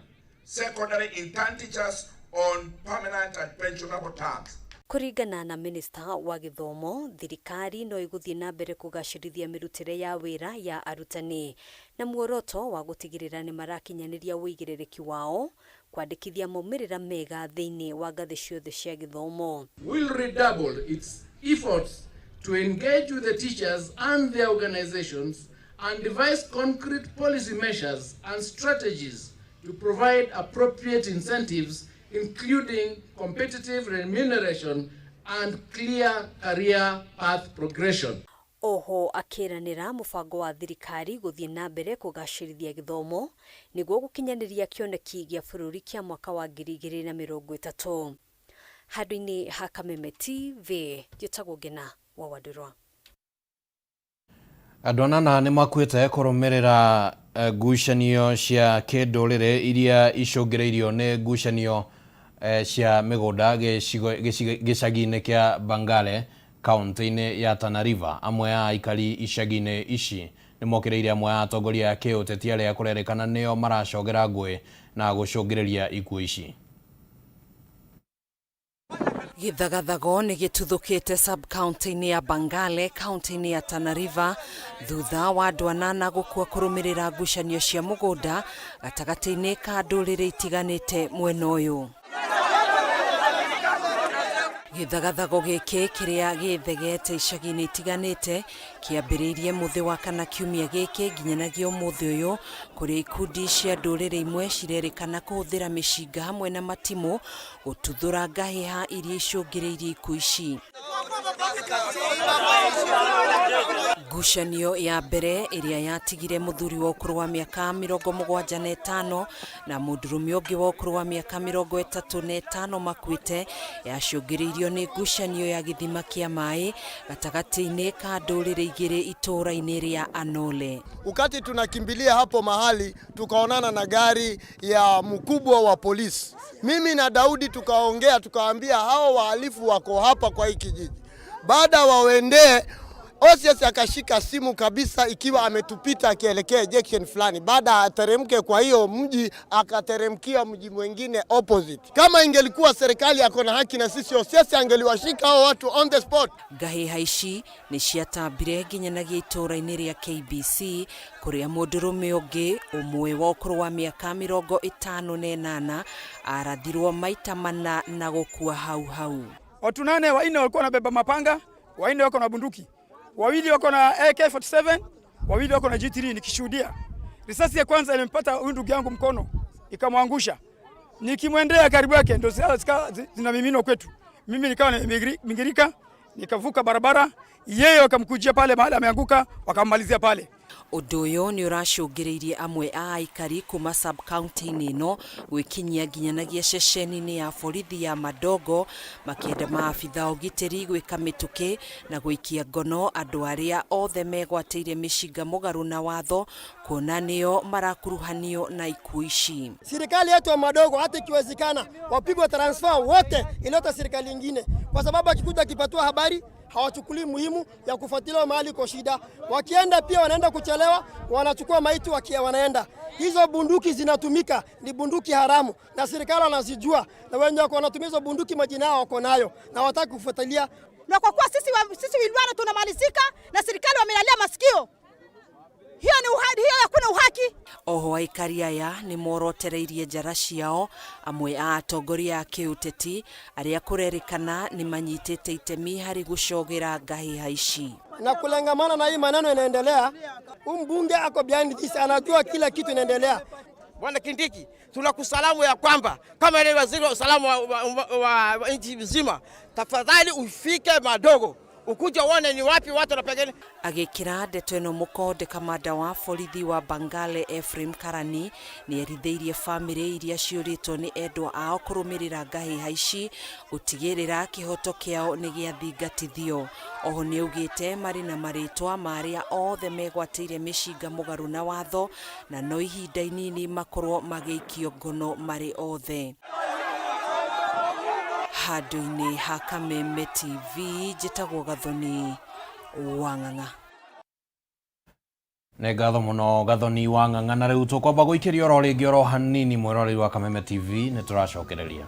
secondary intern teachers on permanent and pensionable terms. Kũringana na minista wa gĩthomo, thirikari no ĩgũthiĩ na mbere kũgacĩrithia mĩrutĩre ya wĩra ya arutani na muoroto wa gũtigĩrĩra nĩ marakinyanĩria ũigĩrĩrĩki wao kwandĩkithia maumĩrĩra mega thĩinĩ wa ngathĩ ciothe cia gĩthomo. Will redouble its efforts to engage with the teachers and their organizations and devise concrete policy measures and strategies to provide appropriate incentives, including competitive remuneration and clear career path progression. Oho akĩranĩra mũbango wa thirikari gũthiĩ na mbere kũgacĩrithia gĩthomo nĩguo gũkinyanĩria kĩoneki gĩa bũrũri kĩa mwaka wa 2030. Handũ-inĩ ha Kameme TV, njĩtagwo Ngena wa Wandũrwa. Andũ anana nĩ makuĩte kũrũmĩrĩra ngucanio cia kĩndũrĩrĩ iria icũngĩrĩirio nĩ ngucanio cia mĩgũnda gĩcagi-inĩ kĩa Bangale kaunti-inĩ ya Tana River. Amwe a aikari icagi-inĩ ici nĩ mokĩrĩire amwe a atongoria a kĩũteti arĩa kũrerĩkana nĩo maracogera ngũĩ na gũcũngĩrĩria ikuũ ici. Gĩthagathago nĩ gĩtuthũkĩte sub-county-inĩ ya Bangale kaunti-inĩ ya Tana River thutha wa andũ anana gũkua kũrũmĩrĩra ngucanio cia mũgũnda gatagatĩ-inĩ ka ndũrĩrĩ itiganĩte mwena ũyũ. Gĩthagathago gĩkĩ kĩrĩa gĩthegete icagi-inĩ itiganĩte kĩambĩrĩirie mũthĩ wa kana kiumia gĩkĩ nginyanagia ũmũthĩ ũyũ, kũrĩa ikundi cia ndũrĩrĩ imwe cirerĩkana kũhũthĩra mĩcinga hamwe na matimũ gũtuthũra ngahĩha iria icũngĩrĩirie ikuũ ici. Ngucanio ya mbere ĩrĩa yatigire mũthuri wa ũkũrũ wa mĩaka 75 na mũndũrũme ũngĩ wa ũkũrũ wa mĩaka 35 makuĩte yacũngĩrĩirio nĩ ngucanio ya gĩthima kĩa maĩ gatagatĩ-inĩ ka ndũrĩrĩ igĩrĩ itũũra-inĩ rĩa Anole. Wakati tunakimbilia hapo mahali tukaonana na gari ya mkubwa wa polisi. Mimi na Daudi tukaongea, tukaambia hao wahalifu wako hapa kwa hii kijiji. Baada waendee, OCS akashika simu kabisa ikiwa ametupita akielekea junction fulani. Baada ateremke kwa hiyo mji, akateremkia mji mwingine opposite. Kama ingelikuwa serikali ako na haki na sisi, OCS angeliwashika hao watu on the spot. Ngahĩha ici nĩ ciatambire nginyanagia itũũra-inĩ rĩa KBC kũrĩa mũndũrũme ũngĩ ũmwe wa ũkũrũ wa mĩaka 58 arathirwo maita mana na gũkua hau hau. Watu 8, 4 walikuwa wanabeba mapanga, 4 wako na bunduki, 2 wako na AK47, 2 wako na G3. Nikishuhudia risasi ya kwanza ilimpata huyu ndugu yangu mkono ikamwangusha, nikimwendea karibu yake ndio zinamiminwa kwetu. Mimi nikawa nimingirika, nikavuka barabara, yeye wakamkujia pale mahali ameanguka, wakammalizia pale. Ũndũ ũyũ nĩ ũracũngĩrĩirie amwe a aikari kuma sub-county-inĩ ĩno gwĩkinyia nginyanagia ceceni-inĩ ya borithi ya Madogo makĩenda maabitha a ũgitĩri gwĩka mĩtũkĩ na gũikia ngono andũ arĩa othe megwatĩire mĩcinga mũgarũ na watho kuona nĩo marakuruhanio na ikuũ ici. Serikali yetu ya Madogo hata ikiwezekana wapigwe transfer wote, ileta serikali nyingine, kwa sababu akikuja akipatiwa habari hawachukulii muhimu ya kufuatilia mahali kwa shida. Wakienda pia wanaenda kuchelewa, wanachukua maiti wakia wanaenda. Hizo bunduki zinatumika ni bunduki haramu na serikali wanazijua, na wenye wako wanatumia hizo bunduki majina yao wako nayo na wataki kufuatilia. Na kwa kuwa sisi Wilwara tunamalizika na serikali wamelalia masikio, hiyo ni uhadi, hiyo hakuna uhaki. Oho aikari aya nĩ morotereirie njara ciao amwe a atongoria a kĩũteti arĩa kũrerĩkana nĩ manyitĩte itemi harĩ gũcogera ngahĩha ici. Na kulengamana na hii maneno inaendelea, huyu mbunge ako behind this, anajua kila kitu inaendelea. Bwana Kindiki, tunakusalamu ya kwamba kama ile waziri wa usalama wa nchi nzima, tafadhali ufike Madogo ukuja uone ni wapi watu wanapigana. Agĩkĩra ndeto ĩno mũkonde kamanda wa borithi wa Bangale Ephraim Karani nĩ erithĩirie bamĩrĩ iria ciũrĩtwo nĩ endwa ao kũrũmĩrĩra ngahĩha ici gũtigĩrĩra kĩhoto kĩao nĩ gĩathingatithio. Oho nĩ augĩte marĩ na marĩtwa ma arĩa othe megwatĩire mĩcinga mũgarũ na watho na no ihinda inini makorwo magĩikio ngono marĩ othe. Handũ-inĩ ha Kameme TV njĩtagwo Gathoni Wang'ang'a. Nĩ ngatho mũno Gathoni Wang'ang'a, na rĩu tũkwamba gũikĩria oro rĩngĩ oro hanini mwĩroreri wa Kameme TV, nĩ tũracokereria.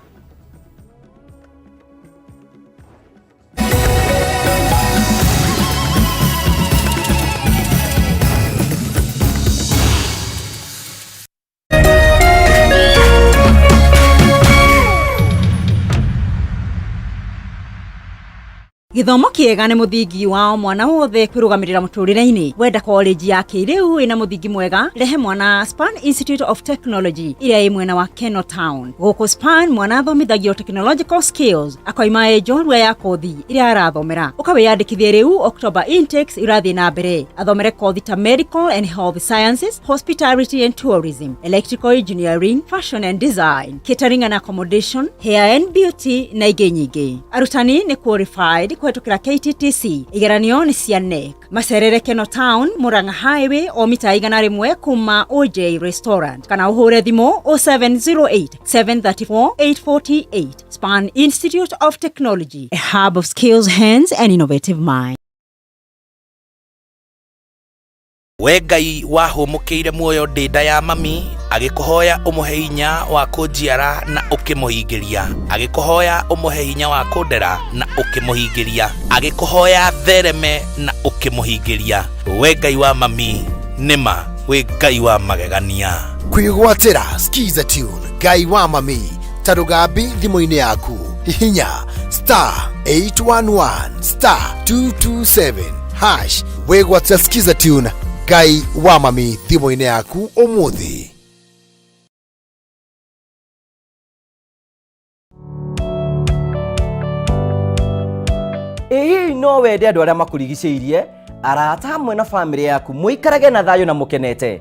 Gĩthomo kĩega nĩ mũthingi wa mwana wothe kwĩrũgamĩrĩra mũtũrĩre-inĩ. Wenda college ya kĩrĩu ĩna mũthingi mwega, rehe mwana Span Institute of Technology ĩrĩa ĩ mwena wa Keno Town. Gũkũ Span mwana athomithagio technological skills akoima ĩ njorua ya kothi ĩrĩa arathomera. Ũkawĩyandĩkithie rĩu October intakes irathiĩ na mbere. Athomere kothi ta medical and health sciences, hospitality and tourism, electrical engineering, fashion and design, catering and accommodation, hair and beauty na ingĩ nyingĩ. Arutani nĩ qualified kũhetũkĩra KTTC. Igeranio nĩ cia KNEC. Macerere Keno Town, Murang'a Highway o mita 100 kuma OJ Restaurant kana ũhũre thimũ 0708 734 848. Span Institute of Technology, a hub of skills, hands and innovative minds. We Ngai wahũmũkĩire muoyo ndĩ nda ya mami, agĩkũhoya ũmũhe hinya wa kũnjiara na ũkĩmũhingĩria, agĩkũhoya ũmũhe hinya wa kũndera na ũkĩmũhingĩria, agĩkũhoya thereme na ũkĩmũhingĩria. We Ngai wa mami, nĩma wĩ Ngai wa magegania. Kwĩgwatĩra Skiza Tune Ngai wa mami ta rũgambi thimũ-inĩ yaku. Hihinya star 811 star 227 hash wĩgwatĩra Skiza Tune Ngai wa mami thimũ-inĩ yaku ũmũthĩ. Ĩ hihi no wende andũ arĩa makũrigicĩirie, arata hamwe na bamĩrĩ yaku mũikarage na thayũ na mũkenete?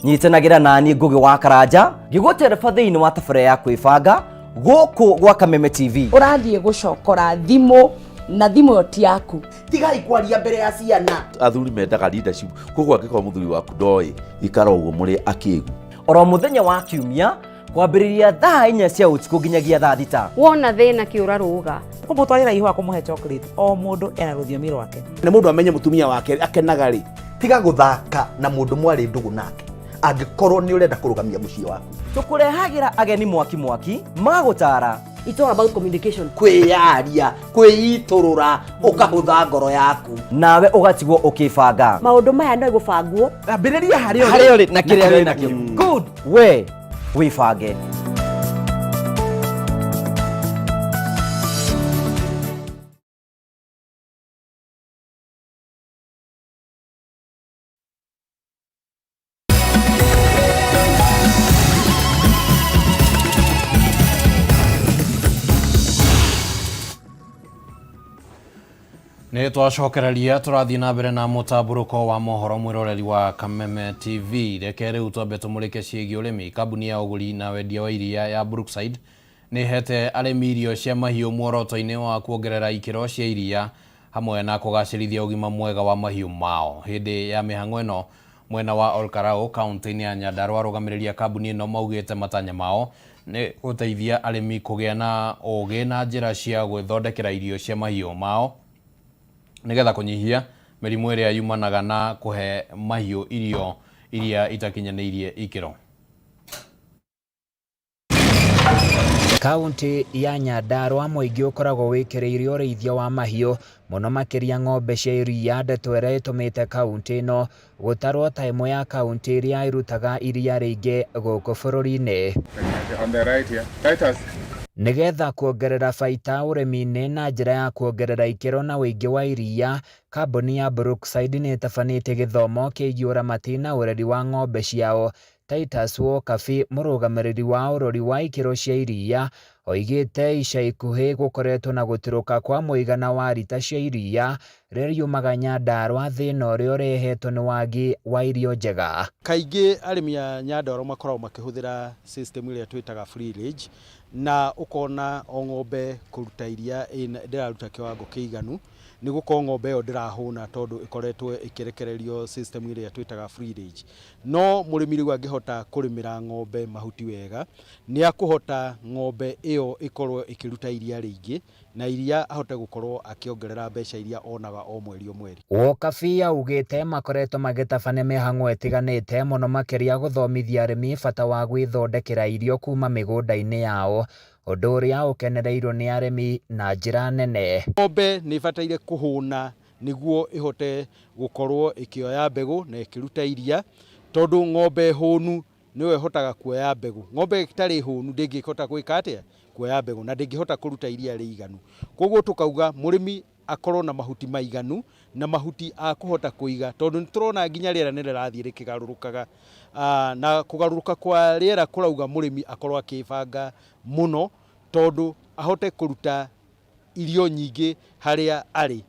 Nyitanagĩra naniĩ Ngũgĩ wa Karanja ngĩgũtereba thĩinĩ wa tabarĩra ya kwĩbanga gũkũ gwa Kameme TV. Ũrathiĩ gũcokora thimũ na thimũ ĩyo ti yaku. Tigai kwaria mbere ya ciana. Athuri mendaga leadership, koguo angĩkorwo mũthuri waku ndoĩ, ikara ũguo mũrĩ akĩgu. Oro mũthenya wa Kiumia kwambĩrĩria thaa inya cia ũtukũ nginyagia thaa thita. Wona thĩna kĩũra rũga. Kũmũtwarĩra ihũa kũmũhe chocolate o mũndũ ena rũthiomi rwake. Na mũndũ amenye mũtumia wake akenaga rĩ. Tiga gũthaka na mũndũ mwarĩ ndũgũ nake angĩkorwo nĩ ũrenda kũrũgamia mũciĩ waku. Tũkũrehagĩra ageni mwaki mwaki magũtara. It's all about communication. Kwĩyaria, kwĩitũrũra, ũkahũtha ngoro yaku. Nawe ũgatigwo ũkĩbanga. Maũndũ maya no gũbangwo. Ambĩrĩria harĩa ũrĩ. Harĩa ũrĩ na kĩrĩa wĩ nakĩo. Good. We wĩbange. Nĩ twacokereria tũrathiĩ na mbere na mũtambũrũko wa mohoro mwĩroreri wa Kameme TV. Reke rĩu twambe tũmũrĩke ciĩgiĩ ũrĩmi. Kambuni ya ũgũri na wendia wa iria ya Brookside nĩ ĩhete arĩmi irio cia mahiũ muoroto-inĩ wa kuongerera ikĩro cia iria hamwe na kũgacĩrithia ũgima mwega wa mahiũ mao. Hĩndĩ ya mĩhang'o ĩno mwena wa Olkarau kaunti-inĩ ya Nyandarua arũgamĩrĩri a kambuni ĩno maugĩte matanya mao nĩ gũteithia arĩmi kũgĩa na ũgĩ na njĩra cia gwĩthondekera irio cia mahiũ mao nĩgetha kũnyihia mĩrimũ ĩrĩa yumanaga na kũhe mahiũ irio iria itakinyanĩirie ikĩro. Kaunti ya Nyandarua mũingĩ ũkoragwo wĩkĩrĩire ũrĩithia wa mahiũ mũno makĩria ng'ombe cia iria, ndeto ĩrĩa ĩtũmĩte kaunti ĩno gũtarwo ta ĩmwe ya kaunti iria irutaga iria rĩingĩ gũkũ bũrũri-inĩ. On the right here. Titus. Nĩgetha kuongerera baita ũrĩmi-inĩ na njĩra ya kuongerera ikĩro na ũingĩ wa iria, kambuni ya Brookside nĩ ĩtabanĩtie gĩthomo kĩgiĩ ũramati na ũreri wa ng'ombe ciao. Titus Wokabi, mũrũgamĩrĩri wa ũrori wa ikĩro cia iria, oigĩte ica ikuhĩ gũkoretwo na gũtũrũka kwa mũigana wa rita cia iria rĩrĩa riumaga Nyandarua, thĩna ũrĩa ũrehetwo nĩ wagi wa irio njega. Kaingĩ arĩmi a Nyandarua makoragwo makĩhũthĩra system ĩrĩa twĩtaga free range, na ũkona o ng'ombe kũruta iria ndĩraruta kĩwango kĩiganu, nĩ gũkorwo ng'ombe ĩyo ndĩrahũna tondũ ĩkoretwo ĩkĩrekererio system ĩrĩa twĩtaga free range. No mũrĩmi rĩu angĩhota kũrĩmĩra ng'ombe mahuti wega, nĩ akũhota ng'ombe ĩyo ĩkorwo ĩkĩruta iria rĩingĩ, na iria ahote gũkorwo akĩongerera mbeca iria onaga o mweri o mweri. Wokabi augĩte makoretwo magĩtabania mĩhang'o ĩtiganĩte mũno makĩria gũthomithia arĩmi bata wa gwĩthondekera irio kuma mĩgũnda-inĩ yao, ũndũ ũrĩa ũkenereirwo nĩ arĩmi na njĩra nene. Ng'ombe nĩ ĩbataire kũhũna nĩguo ĩhote gũkorwo ĩkĩoya mbegũ na ĩkĩruta iria, tondũ ng'ombe hũnu nĩyo ĩhotaga kuoya mbegũ. Ng'ombe ĩtarĩ hũnu ndĩngĩhota gwĩka atĩa? Kuoya mbegũ na ndĩngĩhota kũruta iria rĩiganu. Koguo tũkauga mũrĩmi akorwo na mahuti maiganu na mahuti a kũhota kũiga, tondũ nĩ tũrona nginya rĩera nĩ rĩrathiĩ rĩkĩgarũrũkaga. Na kũgarũrũka kwa rĩera kũrauga mũrĩmi akorwo akĩbanga mũno, tondũ ahote kũruta irio nyingĩ harĩa arĩ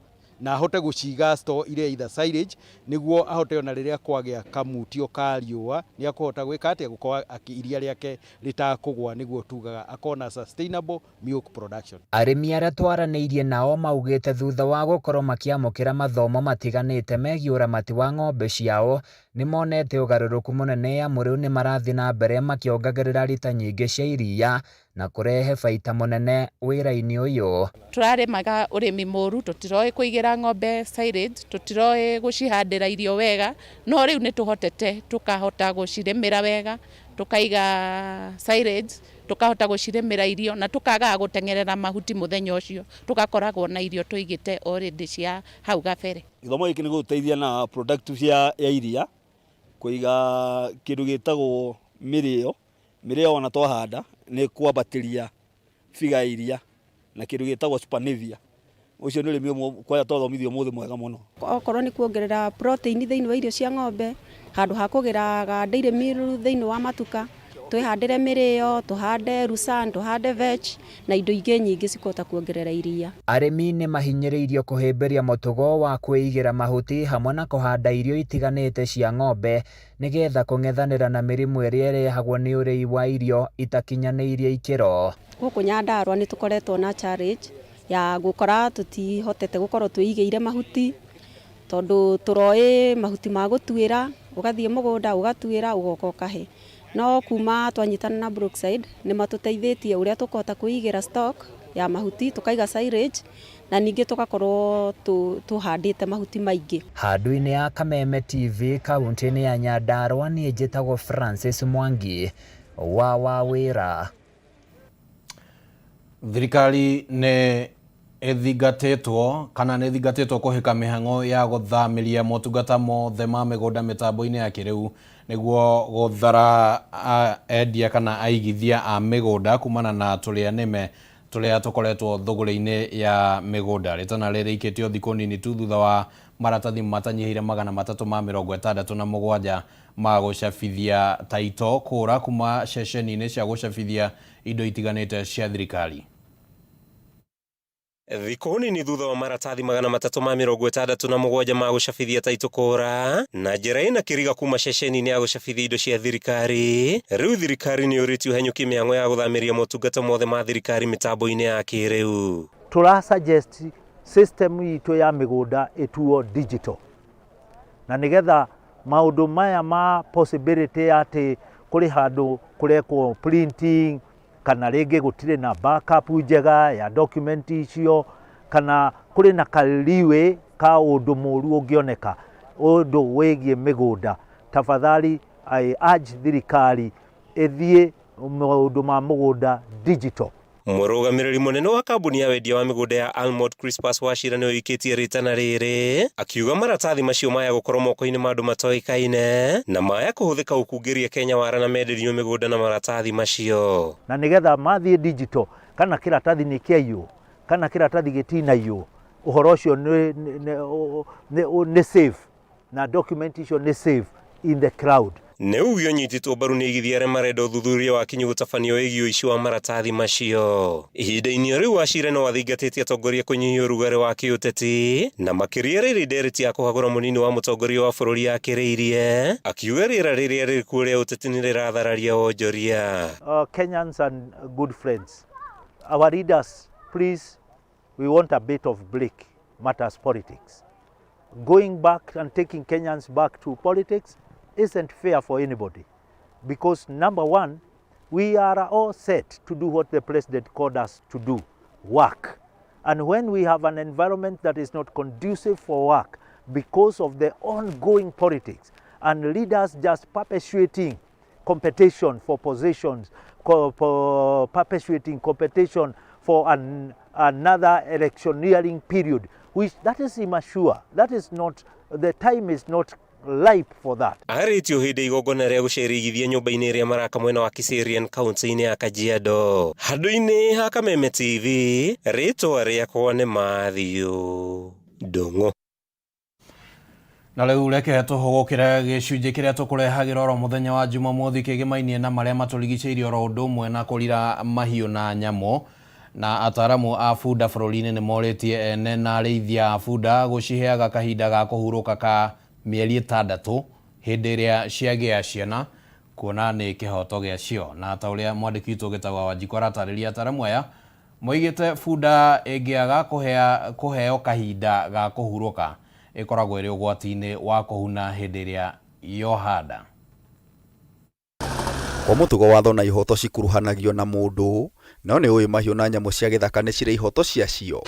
na ahote gũciga store iria either silage, nĩguo ahote ona rĩrĩa kwagĩa kamutio ka riũa nĩ akũhota gwĩka atĩa, gũkorwo iria rĩake rĩtakũgwa, nĩguo tugaga akorwo na sustainable milk production. Arĩmi arĩa twaranĩirie nao maugĩte thutha wa gũkorwo makĩamũkĩra mathomo matiganĩte megiĩ ũramati wa ng'ombe ciao, nĩmonete ũgarũrũku mũnene amu rĩu nĩmarathiĩ na mbere makĩongagĩrĩra rita nyingĩ cia iria na kũrehe baita mũnene wĩra-inĩ ũyũ. Tũrarĩmaga ũrĩmi mũru, tũtiroĩ kũigĩra ng'ombe silage, tũtiroĩ gũcihandĩra irio wega, no rĩu nĩ tũhotete tũkahota gũcirĩmĩra wega, tũkaiga silage, tũkahota gũcirĩmĩra irio na tũkagaga gũteng'erera mahuti mũthenya ũcio, tũgakoragwo na irio tũigĩte already cia hau gabere. Gĩthomo gĩkĩ nĩ gũgũteithia na productive ya iria, kũiga kĩndũ gĩtagwo mĩrĩo, mĩrĩo ona twahanda Nĩ kwambatĩria biga ya iria na kĩndũ gĩtagwo Supernavia. Ũcio nĩ ũrĩmi ũmwe kwanja twathomithio ũmũthĩ mwega mũno. Okorwo nĩ kuongerera protein thĩinĩ wa irio cia ng'ombe, handũ ha kũgĩraga dairy meal thĩinĩ wa matuka, twĩhandĩre mĩrĩo, tũhande lucerne, tũhande vetch na indo ingĩ nyingĩ cikũhota kuongerera iria. Arĩmi nĩ mahinyĩrĩirio kũhĩmbĩria mũtugo wa kwĩigĩra mahuti hamwe na kũhanda irio itiganĩte cia ng'ombe nĩgetha kũng'ethanĩra na mĩrimũ ĩrĩa ĩrehagwo nĩ ũrĩi wa irio itakinyanĩirie ikĩro. Gũkũ Nyandarua nĩ tũkoretwo na challenge ya gũkora tũtihotete gũkorwo twĩigĩire mahuti tondũ tũroĩ mahuti ma gũtuĩra, ũgathiĩ mũgũnda ũgatuĩra ũgoka ũkahe. No kuma twanyitana na Brookside nĩ matũteithĩtie ũrĩa tũkũhota kwĩigĩra stock ya mahuti, tũkaiga silage na ningĩ tũgakorwo tũhandĩte mahuti maingĩ. Handũ-inĩ ya Kameme TV kauntĩ-inĩ ya Nyandarua niĩ njĩtagwo Francis Mwangi wa Wawĩra. Thirikari nĩ ĩthingatĩtwo kana nĩ ĩthingatĩtwo kũhĩka mĩhang'o ya gũthamĩria motungata mothe ma mĩgũnda mĩtambo-inĩ ya kĩrĩu nĩguo gũthara endia kana aigithia a mĩgũnda kumana na tũrĩa nĩme tũrĩa tũkoretwo thũgũrĩ-inĩ ya mĩgũnda. Rĩtana rĩrĩikĩtio thikũ nini tu thutha wa maratathi matanyihĩire 367 ma gũcabithia taito kũra kuma ceceni-inĩ cia gũcabithia indo itiganĩte cia thirikari. Thikũ nini thutha wa maratathi 367 ma gũcabithia taito kũra na njĩra ĩna kĩriga kuma ceceni-inĩ ya gũcabithia indo cia thirikari, rĩu thirikari nĩ yũrĩtio ũhenyũkie mĩhang'o ya gũthamĩria motungata mothe ma thirikari mĩtambo-inĩ ya kĩrĩu. Tũra suggest system itũ ya mĩgũnda ĩtuo digital na nĩgetha maũndũ maya ma possibility atĩ kũrĩ handũ kũrekwo printing kana rĩngĩ gũtirĩ na backup njega ya document icio kana kũrĩ na kaliwe ka ũndũ mũru ũngĩoneka ũndũ wĩgiĩ mĩgũnda, tafadhali I urge thirikari ĩthiĩ maũndũ ma mũgũnda digital. Mũrũgamĩrĩri mũnene wa kambuni ya wendia wa mĩgũnda ya Almond Crispus Wachira nĩwe ũikĩtie rĩtana rĩrĩ akiuga maratathi macio maya gũkorwo moko-inĩ ma andũ matoĩkaine na maya kũhũthĩka gũkungĩria Kenya wara na menderio mĩgũnda na maratathi macio. Na nĩgetha mathiĩ digital kana kĩratathi nĩ kĩaiywo kana kĩratathi gĩtinaiywo, ũhoro ũcio nĩ safe na document icio nĩ safe in the cloud. Nĩ uge ũnyitĩtwo mbaru nĩ aigithia arĩa marenda ũthuthuria wa kinyi gũtabanio wĩgiĩ ũici wa maratathi macio. Ihinda-inĩ o rĩu Wachira no athingatĩte atongoria kũnyihia ũrugarĩ wa kĩũteti na makĩria rĩrĩ ndereti ya kũhagũra mũnini wa mũtongoria wa bũrũri yakĩrĩirie, akiuga rĩera rĩrĩa rĩkuo rĩa ũteti nĩ rĩrathararia wonjoria. Kenyans and good friends, our leaders, please, we want a bit of break matters politics. Going back and taking Kenyans back to politics isn't fair for anybody because number one, we are all set to do what the president called us to do, work. And when we have an environment that is not conducive for work because of the ongoing politics and leaders just perpetuating competition for positions, perpetuating competition for another electioneering period, which that is immature. That is not, the time is not ripe for that. Arĩtio hĩndĩ igongona rĩa gũcerithia nyũmba-inĩ ĩrĩa maraka mwena wa Kiserian kaunti-inĩ ya Kajiado. Handũ-inĩ ha Kameme TV, rĩtwa rĩakwa nĩ Matthew Ndung'u. Na rĩu reke tũhũgũkĩre gĩcunjĩ kĩrĩa tũkũrehagĩra oro mũthenya wa Jumamothi kĩgĩmainie na marĩa matũrigicĩirie oro ũndũ ũmwe na kũrira mahiũ na nyamũ. Na ataramu a bunda bũrũri-inĩ nĩ morĩtie ene na arĩithia a bunda gũciheaga kahinda ga kũhurũka ka mĩeri 6 hĩndĩ ĩrĩa ciagĩa ciana kuona nĩ kĩhoto gĩacio. Na ta ũrĩa mwandĩki witũ Gĩtaũ wa Wanjikũ aratarĩria, ataramu aya moigĩte bunda ĩngĩaga kũheo kahinda ga kũhurũka ĩkoragwo ĩrĩ ũgwati-inĩ wa kũhuna hĩndĩ ĩrĩa yoha nda. Kwa mũtugo watho na ihoto cikuruhanagio na mũndũ, no nĩ ũĩ mahiũ na nyamũ cia gĩthaka nĩ cirĩ ihoto ciacio.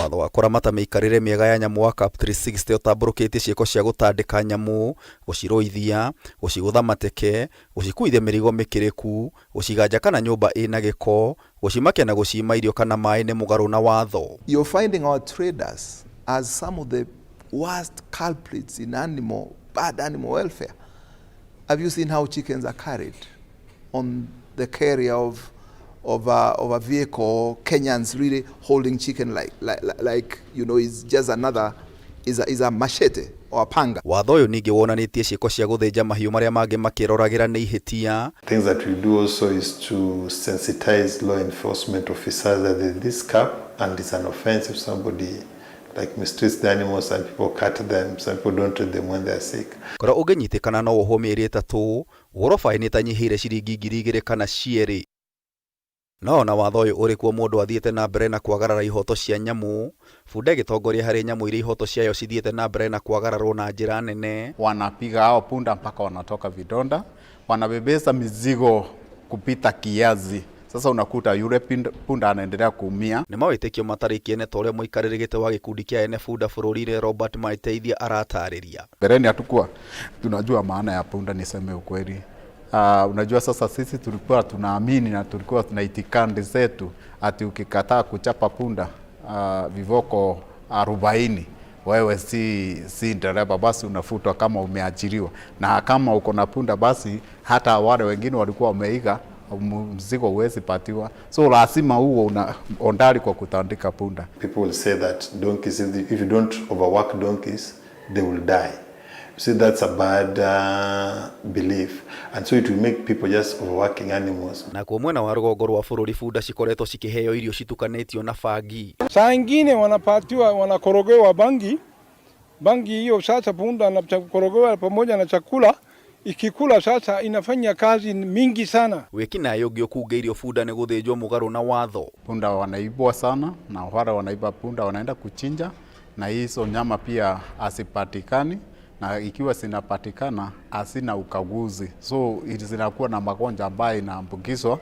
Watho wa kũramata mĩikarĩre mĩega ya nyamũ wa CAP 360 ũtambũrũkĩtie ciĩko cia gũtandĩka nyamũ, gũcirũithia, gũcigũtha mateke, gũcikuithia mĩrigo mĩkĩrĩku, gũciganja kana nyũmba ĩna gĩko, gũcimakia na gũcima irio kana maĩ nĩ mũgarũ na watho. You're finding our traders as some of the worst culprits in bad animal welfare. Have you seen how chickens are carried on the carrier of a vehicle, Kenyans really holding chicken like is just another, is a machete or a panga. Watho ũyũ ningĩ wonanĩtie ciĩko cia gũthĩnja mahiũ marĩa mangĩ makĩroragĩra nĩ ihĩtia. Things that we do also is to sensitize law enforcement officers that there's this cap and it's an offense if somebody like mistreats the animals and people cut them. Some people don't treat them when they are sick. Korwo ũngĩnyitĩkana no wohwo mĩeri 3, ũgũrwo baĩni ĩtanyihĩire ciringi 2000 kana cierĩ. No ona watho ũyũ ũrĩ kuo mũndũ athiĩte na mbere na kwagarara ihoto cia nyamũ, bunda ĩgĩtongoria harĩ nyamũ iria ihoto ciayo cithiĩte na mbere na kwagararwo na njĩra nene. Wanapiga hao punda mpaka wanatoka vidonda, wanabebesa mizigo kupita kiasi. Sasa unakuta yule punda anaendelea kuumia. Nĩ mawĩtĩkio matarĩ kĩene ta ũrĩa mũikarĩri gĩtĩ wa gĩkundi kĩa ene bunda bũrũri-inĩ Robert Mateithia aratarĩria. Mbeleni hatukuwa tunajua maana ya punda, niseme ukweli. Unajua sasa sisi tulikuwa tunaamini na tulikuwa tuna itikadi zetu ati ukikataa kuchapa punda viboko 40 wewe si dereva, basi unafutwa kama umeajiriwa, na kama uko na punda basi hata wale wengine walikuwa wameiga mzigo huwezi patiwa, so lazima huo una ondari kwa kutandika punda. People will say that donkeys, if you don't overwork donkeys, they will die. You see, that's a bad belief, and so it will make people just overworking animals. Nakuo mwena wa rũgongo rwa bũrũri bunda cikoretwo cikĩheo irio citukanĩtio na bangi. Saa ingine wanapatiwa, wanakorogewa bangi bangi hiyo. Sasa punda anakorogewa pamoja na chakula, ikikula sasa inafanya kazi mingi sana. Wĩkinaĩ ũngĩ ũkungĩirio bunda nĩ gũthĩnjwo mũgarũ na watho. Punda wanaibwa sana, na wale wanaiba punda wanaenda kuchinja, na hizo nyama pia hazipatikani, na ikiwa zinapatikana hazina ukaguzi, so zinakuwa na magonjwa ambayo inaambukizwa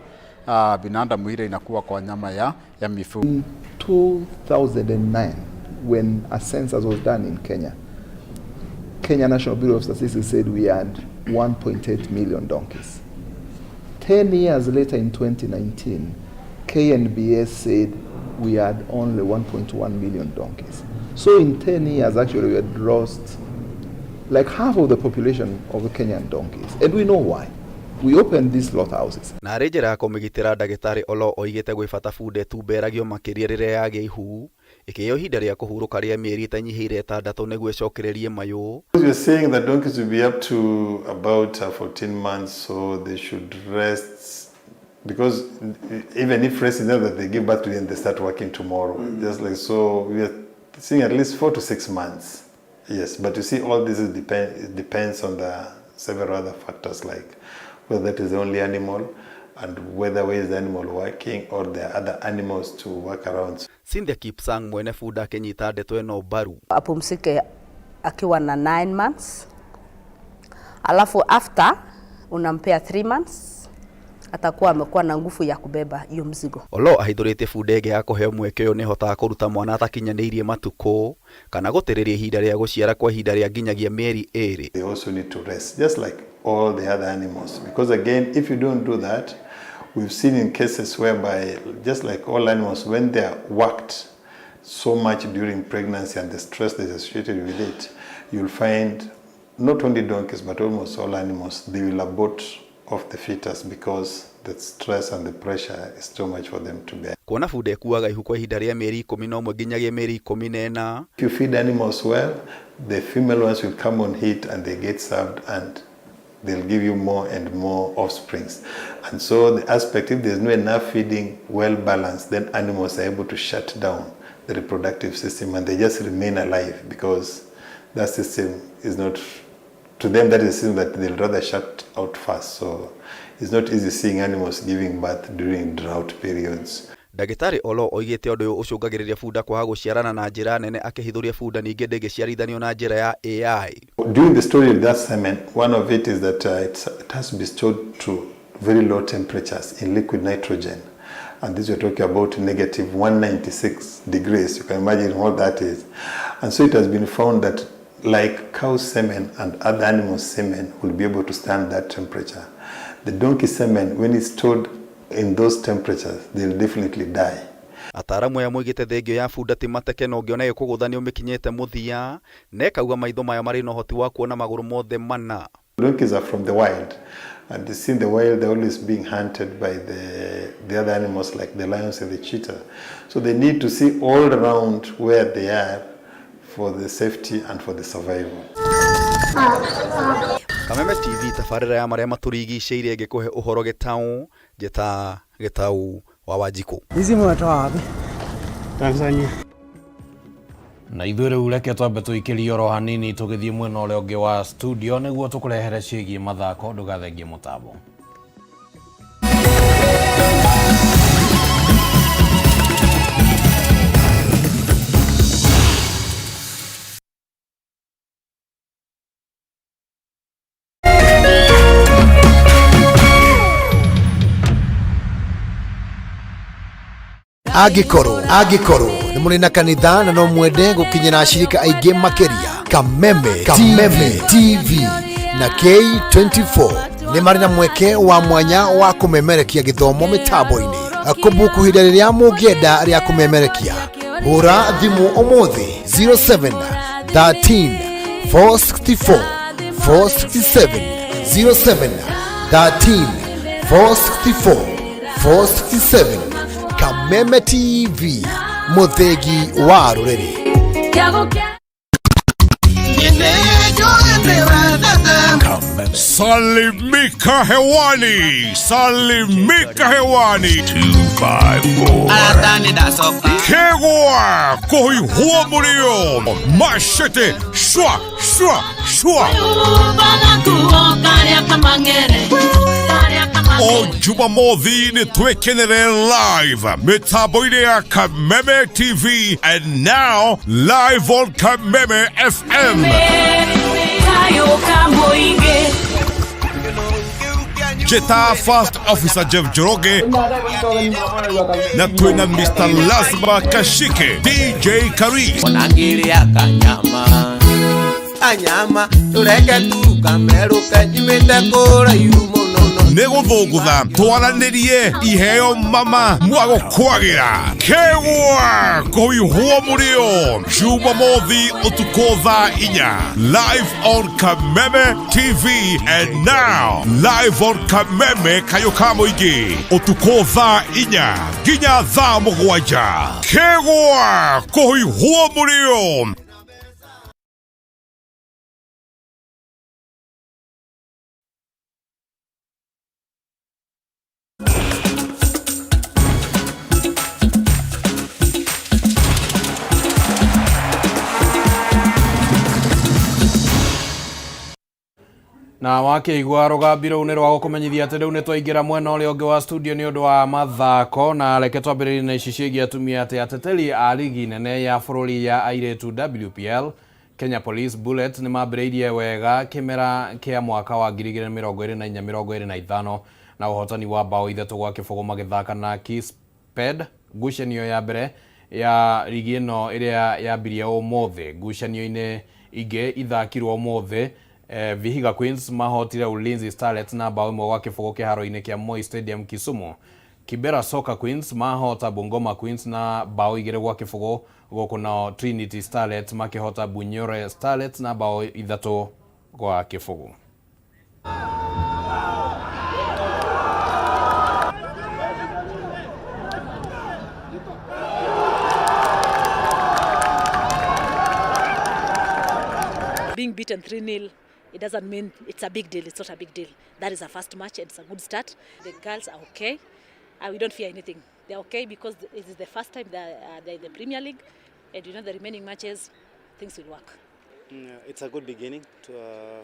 binadamu, ile inakuwa kwa nyama ya mifugo. In 2009, when a census was done in Kenya, Kenya National Bureau of Statistics said we had 1.8 million donkeys. 10 years later, in 2019, KNBS said we had only 1.1 million donkeys. So in 10 years, actually, we had lost like half of the population of the Kenyan donkeys. And we know why. We opened these slaughterhouses. Na arĩ njĩra ya kũmĩgitĩra ndagĩtarĩ Oloo oigĩte gwĩ bata bunda ĩtumberagio makĩria rĩrĩa yagĩa ihu, ĩkĩheo ihinda rĩa kũhurũka rĩa mĩeri ĩtanyihĩire 6 nĩguo ĩcokererie mayũ. We're saying that donkeys will be up to about 14 months, so they should rest, because even if rest is not that they give birth to and they start working tomorrow. Just like so, we are seeing at least 4 to 6 months. Yes, but you see, all this is it depends on the several other factors, like whether that is the only animal and whether where is the animal working or there are other animals to work around. Cynthia Kipsang mwene bunda akĩnyita ndeto ĩno mbaru. Apumzike akiwa na 9 months, alafu after unampea 3 months atakuwa amekuwa na nguvu ya kubeba hiyo mzigo. Oloo ahithũrĩtie bunda ĩngĩ ya kũheo mweke ũyũ nĩĩhotaga kũruta mwana atakinyanĩirie matukũ kana gũtĩrĩria ihinda rĩa gũciara kwa ihinda rĩa nginyagia mĩeri 2. They also need to rest, just like all the other animals, because again, if you don't do that, we've seen in cases whereby, just like all animals, when they are worked so much during pregnancy and the stress that is associated with it, you'll find not only donkeys but almost all animals, they will abort off the fetus because the stress and the pressure is too much for them to bear. Kuona bunda ĩkuaga ihu kwa ihinda rĩa mĩeri 11 nginyagia mĩeri 14. If you feed animals well, the female ones will come on heat and they get served and they'll give you more and more offsprings. And so the aspect, if there's no enough feeding, well balanced, then animals are able to shut down the reproductive system and they just remain alive, because that system is not, to them that is a system that they'll rather shut out fast. So it's not easy seeing animals giving birth during drought periods. Ndagĩtarĩ Oloo oigĩte ũndũ ũyũ ũcũngagĩrĩria bunda kwaga gũciarana na njĩra nene, akĩhithũria bunda ningĩ ndĩngĩciarithanio na njĩra ya AI. During the story of that semen, one of it is that it has to be stored to very low temperatures in liquid nitrogen. And this we're talking about negative 196 degrees. You can imagine what that is. And so it has been found that like cow semen and other animal semen will be able to stand that temperature. The donkey semen, when it's stored in those temperatures, they'll definitely die. Ataramu aya moigĩte thengio ya bunda ti mateke na ũngĩona ĩkũgũtha nĩ ũmĩkinyĩte mũthia, na ĩkauga maitho mayo marĩ na ũhoti wa kuona magũrũ mothe mana. Donkeys are from the wild, And you see in the wild, they're always being hunted by the, the other animals like the lions and the cheetah. So they need to see all around where they are for the safety and for the survival. Kameme TV tabarĩra ya marĩa matũrigicĩirie ĩngĩkũhe ũhoro gĩtaũ njĩta gĩtaũ wa Wanjikũ. Hizi mwatoa wapi? Tanzania. Na ithuĩ rĩu reke twambe tũikĩrie oro hanini tũgĩthiĩ mwena ũrĩa ũngĩ wa studio nĩguo tũkũrehere ciĩgiĩ mathako ndũgathengie mũtambo. Angĩkorwo angĩkorwo nĩ mũrĩ na kanitha na no mwende gũkinyĩra ashirika aingĩ makĩria, Kameme Kameme TV na K24 nĩ marĩ na mweke wa mwanya wa kũmemerekia gĩthomo mĩtambo-inĩ. Kũbuku ihinda rĩrĩa mũngĩenda rĩa kũmemerekia, hũra thimũ ũmũthĩ 07 13 464 467 07 13 464 467. Kameme TV, mũthĩgi wa rũrĩrĩ. Salimika hewani, salimika hewani. 254. Kegwa kuhihua mulio mashete shwa shwa shwa. O Jumamothi nĩ twĩkenere live mĩtambo-inĩ ya Kameme TV and now live on Kameme FM. Jeta First Officer Jeff Njoroge na twina Mr. Lazima Kashike DJ Karis. Onangĩrĩa kanyama kanyama tũreke tu kamerũke nyumĩte kũraihu mũno. Nĩ gũthũngũtha twaranĩrie iheo mama mwagũkwagĩra kegwa kũihwo mũrĩo Jumamothi ũtukũ thaa 4 live on Kameme TV and now live on Kameme kayũ ka mũingĩ ũtukũ thaa 4 nginya thaa 7 kegwa kũihwo mũrĩo. Na wakĩigua rũgambi rũu nĩ rwa gũkũmenyithia atĩ rĩu nĩ twaingĩra mwena ũrĩa ũngĩ wa studio nĩ ũndũ wa mathako na reke twambĩrĩrie na ici ciĩgiĩ atumia atĩ ateteri a ligi nene ya bũrũri ya airĩtu WPL Kenya Police Bullets nĩ mambĩrĩirie wega kĩmera kĩa mwaka wa 2024-25 na ũhotani wa bao 3-0 magĩthaka na Kisped ngucanio ya mbere ya ligi ĩno ĩrĩa yambirie ũmũthĩ. Ngucanio-inĩ ingĩ ithakirwo ũmũthĩ, Vihiga Queens mahotire Ulinzi Starlets na bao 1-0 kĩharo-inĩ kĩa Moi Stadium Kisumu. Kibera Soccer Queens mahota Bungoma Queens na bao 2-0 gũkũ nao Trinity Starlets makĩhota Bunyore Starlets na bao 3-0. Being beaten 3-0, it doesn't mean it's a big deal. It's not a big deal. That is a first match and it's a good start. The girls are okay. We don't fear anything. They're okay because it is the first time they're in the Premier League, and you know the remaining matches, things will work. It's a good beginning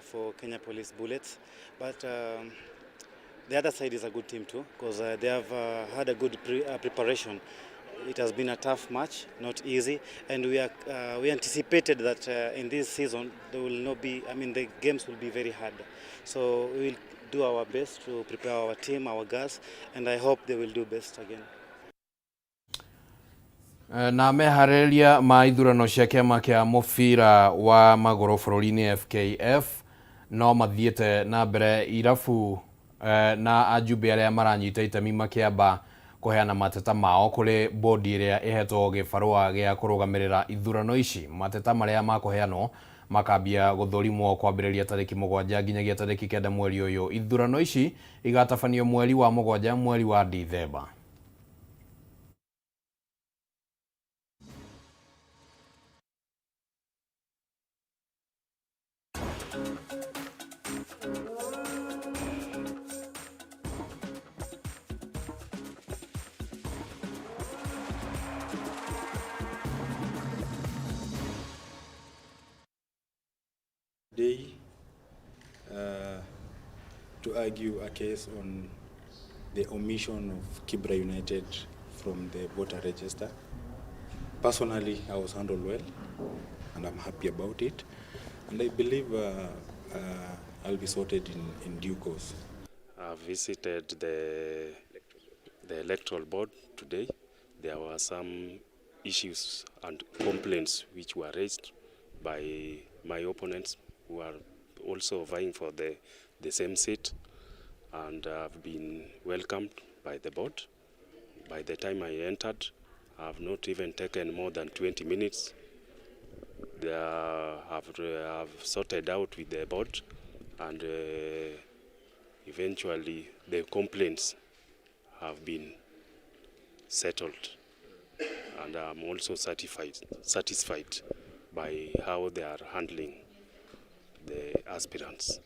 for Kenya Police Bullets, but the other side is a good team too, because they have had a good preparation. It has been a tough match, not easy, and we anticipated that in this season there will not be. I mean, the games will be very hard. So we will do our best to prepare our team, our girls, and I hope they will do best again. Na meharĩrĩria ma ithurano cia kĩama kĩa mũbira wa magũrũ bũrũri-inĩ FKF no mathiĩte na mbere irabu na ajumbe arĩa maranyita itemi makĩamba kũheana mateta mao kũrĩ bodi ĩrĩa ĩhetwo gĩbarũa gĩa kũrũgamĩrĩra ithurano ici. Mateta marĩa makũheanwo Makambia gũthũrimwo kwambĩrĩria tarĩki 7 nginyagia tarĩki 9 mweri ũyũ. Ithurano ici igatabanio mweri wa 7 mweri wa Dithemba. Day to argue a case on the omission of Kibra United from the voter register. Personally, I was handled well, and I'm happy about it. And I believe I'll be sorted in due course. I visited the electoral board today. There were some issues and complaints which were raised by my opponents who are also vying for the same seat, and I've been welcomed by the board. By the time I entered, I've not even taken more than 20 minutes. They have sorted out with the board, and eventually the complaints have been settled, and I'm also satisfied by how they are handling the aspirants.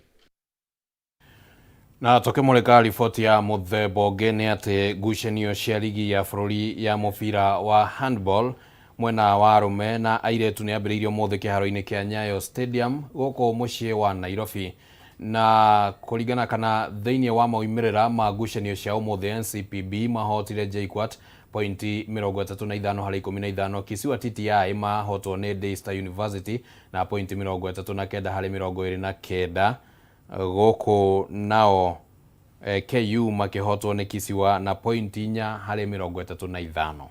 Na tukimulika riboti ya muthemba ũngĩ nĩ atĩ ngucanio cia ligi ya bũrũri ya mũbira wa handball mwena wa arũme na airĩtu nĩ yambĩrĩirio ũmũthĩ kĩharo-inĩ kĩa Nyayo Stadium gũkũ mũciĩ wa Nairobi. Na kũringana kana thĩinĩ wa maumĩrĩra ma ngucanio cia ũmũthĩ, NCPB mahotire JKUAT pointi 35 harĩ 15. Kisiwa TTI mahotwo nĩ Daystar University na pointi 39 harĩ 29. Gũkũ nao KU makĩhotwo nĩ Kisiwa na pointi 4 harĩ 35.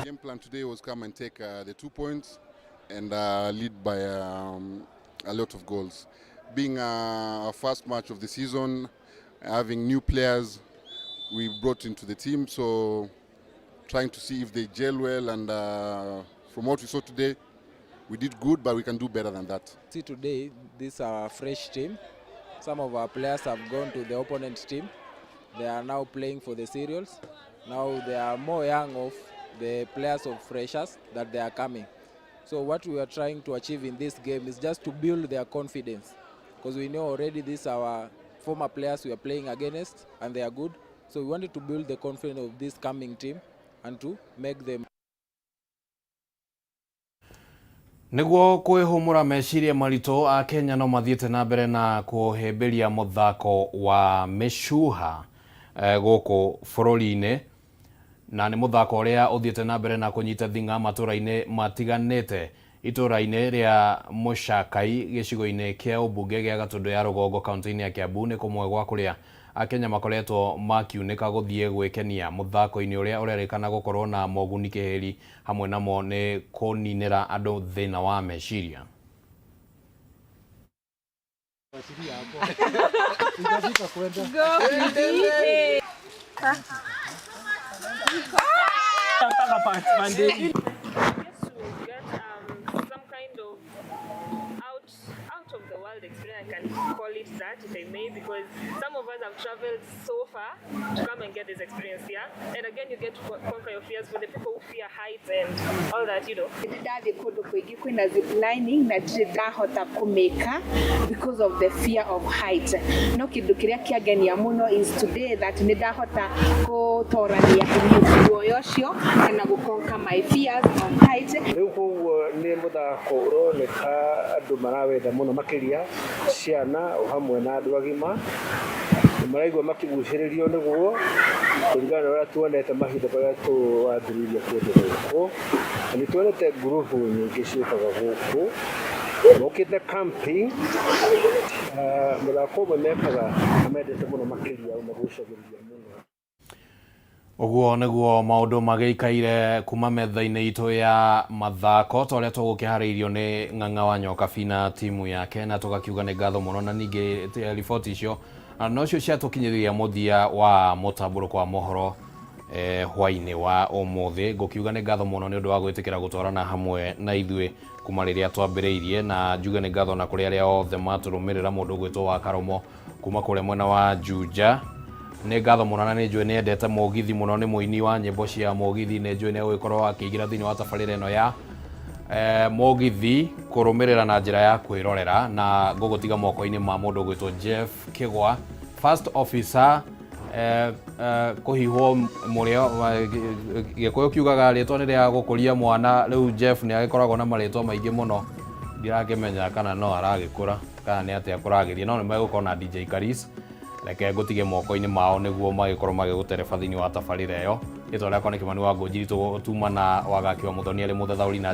Game plan today was come and take the 2 points and lead by a lot of goals. Being our first match of the season, having new players we brought into the team, so trying to see if they gel well, and from what we saw today, we did good, but we can do better than that. See today, this is our fresh team. Some of our players have gone to the opponent team. They are now playing for the cereals. Now they are more young of the players of freshers that they are coming. So what we are trying to achieve in this game is just to build their confidence, because we know already these are our former players we are playing against and they are good. So we wanted to build the confidence of this coming team and to make them. Nĩguo kwĩhũmũra meciria maritũ, a Kenya no mathiĩte na mbere na kũhĩmbĩria mũthako wa mĩcuha gũkũ bũrũri-inĩ, na nĩ mũthako ũrĩa ũthiĩte na mbere na kũnyita thing'a matũra-inĩ matiganĩte. Itũra-inĩ rĩa Mũcakai gĩcigo-inĩ kĩa ũmbunge gĩa Gatũndũ ya Rũgongo kaunti-inĩ ya Kiambu nĩ kũmwe gwa kũrĩa Akenya makoretwo makiunĩka gũthiĩ gwĩkenia mũthako-inĩ ũrĩa ũrerĩkana gũkorwo na moguni kĩhĩri, hamwe namo nĩ kũninĩra andũ thĩna wa meciria. I can call it that, if I may, because some of us have traveled so far to come and get this experience here. And again, you get to conquer your fears for the people who fear heights and all that, you know. Ndathiĩ kũndũ kũingĩ kwĩna zip lining na ndirĩ ndahota kũmĩka because of the fear of height. No kĩndũ kĩrĩa kĩangenia mũno is today that nĩ ndahota gũtorania guoya ũcio kana gũ conquer my fears of height. Rĩu koguo nĩ mũthako ũroneka andũ marawenda mũno makĩria ciana o hamwe na andũ agima, nĩ maraigua makĩgucĩrĩrio nĩguo kũringana na ũrĩa tuonete mahinda marĩa tũwambĩrĩirie kũndũ gũkũ, na nĩ tuonete ngurubu nyingĩ ciũkaga gũkũ mokĩte camping. Mũthako ũmwe mekaga na mendete mũno makĩria ũmagucagĩrĩria mũno. Ũguo nĩguo maũndũ magĩikaire kuma metha-inĩ itũ ya mathako ta ũrĩa tũgũkĩharĩirio nĩ Ng'ang'a wa Nyokabi na timu yake, na tũgakiuga nĩ ngatho mũno, na ningĩ riboti icio Na nocio ciatũkinyĩrĩria mũthia wa mũtambũrũko wa mohoro hwainĩ wa ũmũthĩ. Ngũkiuga nĩ ngatho mũno nĩ ũndũ wa gwĩtĩkĩra gũtwarana hamwe na ithuĩ kuma rĩrĩa twambĩrĩirie, na njuge nĩ ngatho na kũrĩ arĩa othe matũrũmĩrĩra. Mũndũ ũgwĩtwo wa Karomo kuma kũrĩa mwena wa Juja, nĩ ngatho mũno, na nĩ njũĩ nĩ endete mũgithi mũno, nĩ mũini wa nyĩmbo cia mũgithi. Nĩ njũĩ nĩ egũgĩkorwo akĩingĩra thĩinĩ wa tabarĩra ĩno ya mũgithi kũrũmĩrĩra na njĩra ya kwĩrorera, na ngũgũtiga moko-inĩ ma mũndũ ũgwĩtwo Jeff Kĩgwa, first officer. Kũhihwo mũrĩo, Gĩkũyũ kiugaga rĩtwa nĩ rĩa gũkũria mwana. Rĩu Jeff nĩ agĩkoragwo na marĩtwa maingĩ mũno, ndirakĩmenya kana no aragĩkũra kana nĩ atĩa kũragĩria, no nĩ megũkorwo na DJ Karis. Reke ngũtige moko-inĩ mao nĩguo magĩkorwo magĩgũtereba thĩinĩ wa tabarĩra ĩyo. Rĩtwa rĩakwa nĩ Kĩmani wa Ngũnjiri, tuma na Wagaki wa Mũthoni arĩ mũthathaũri na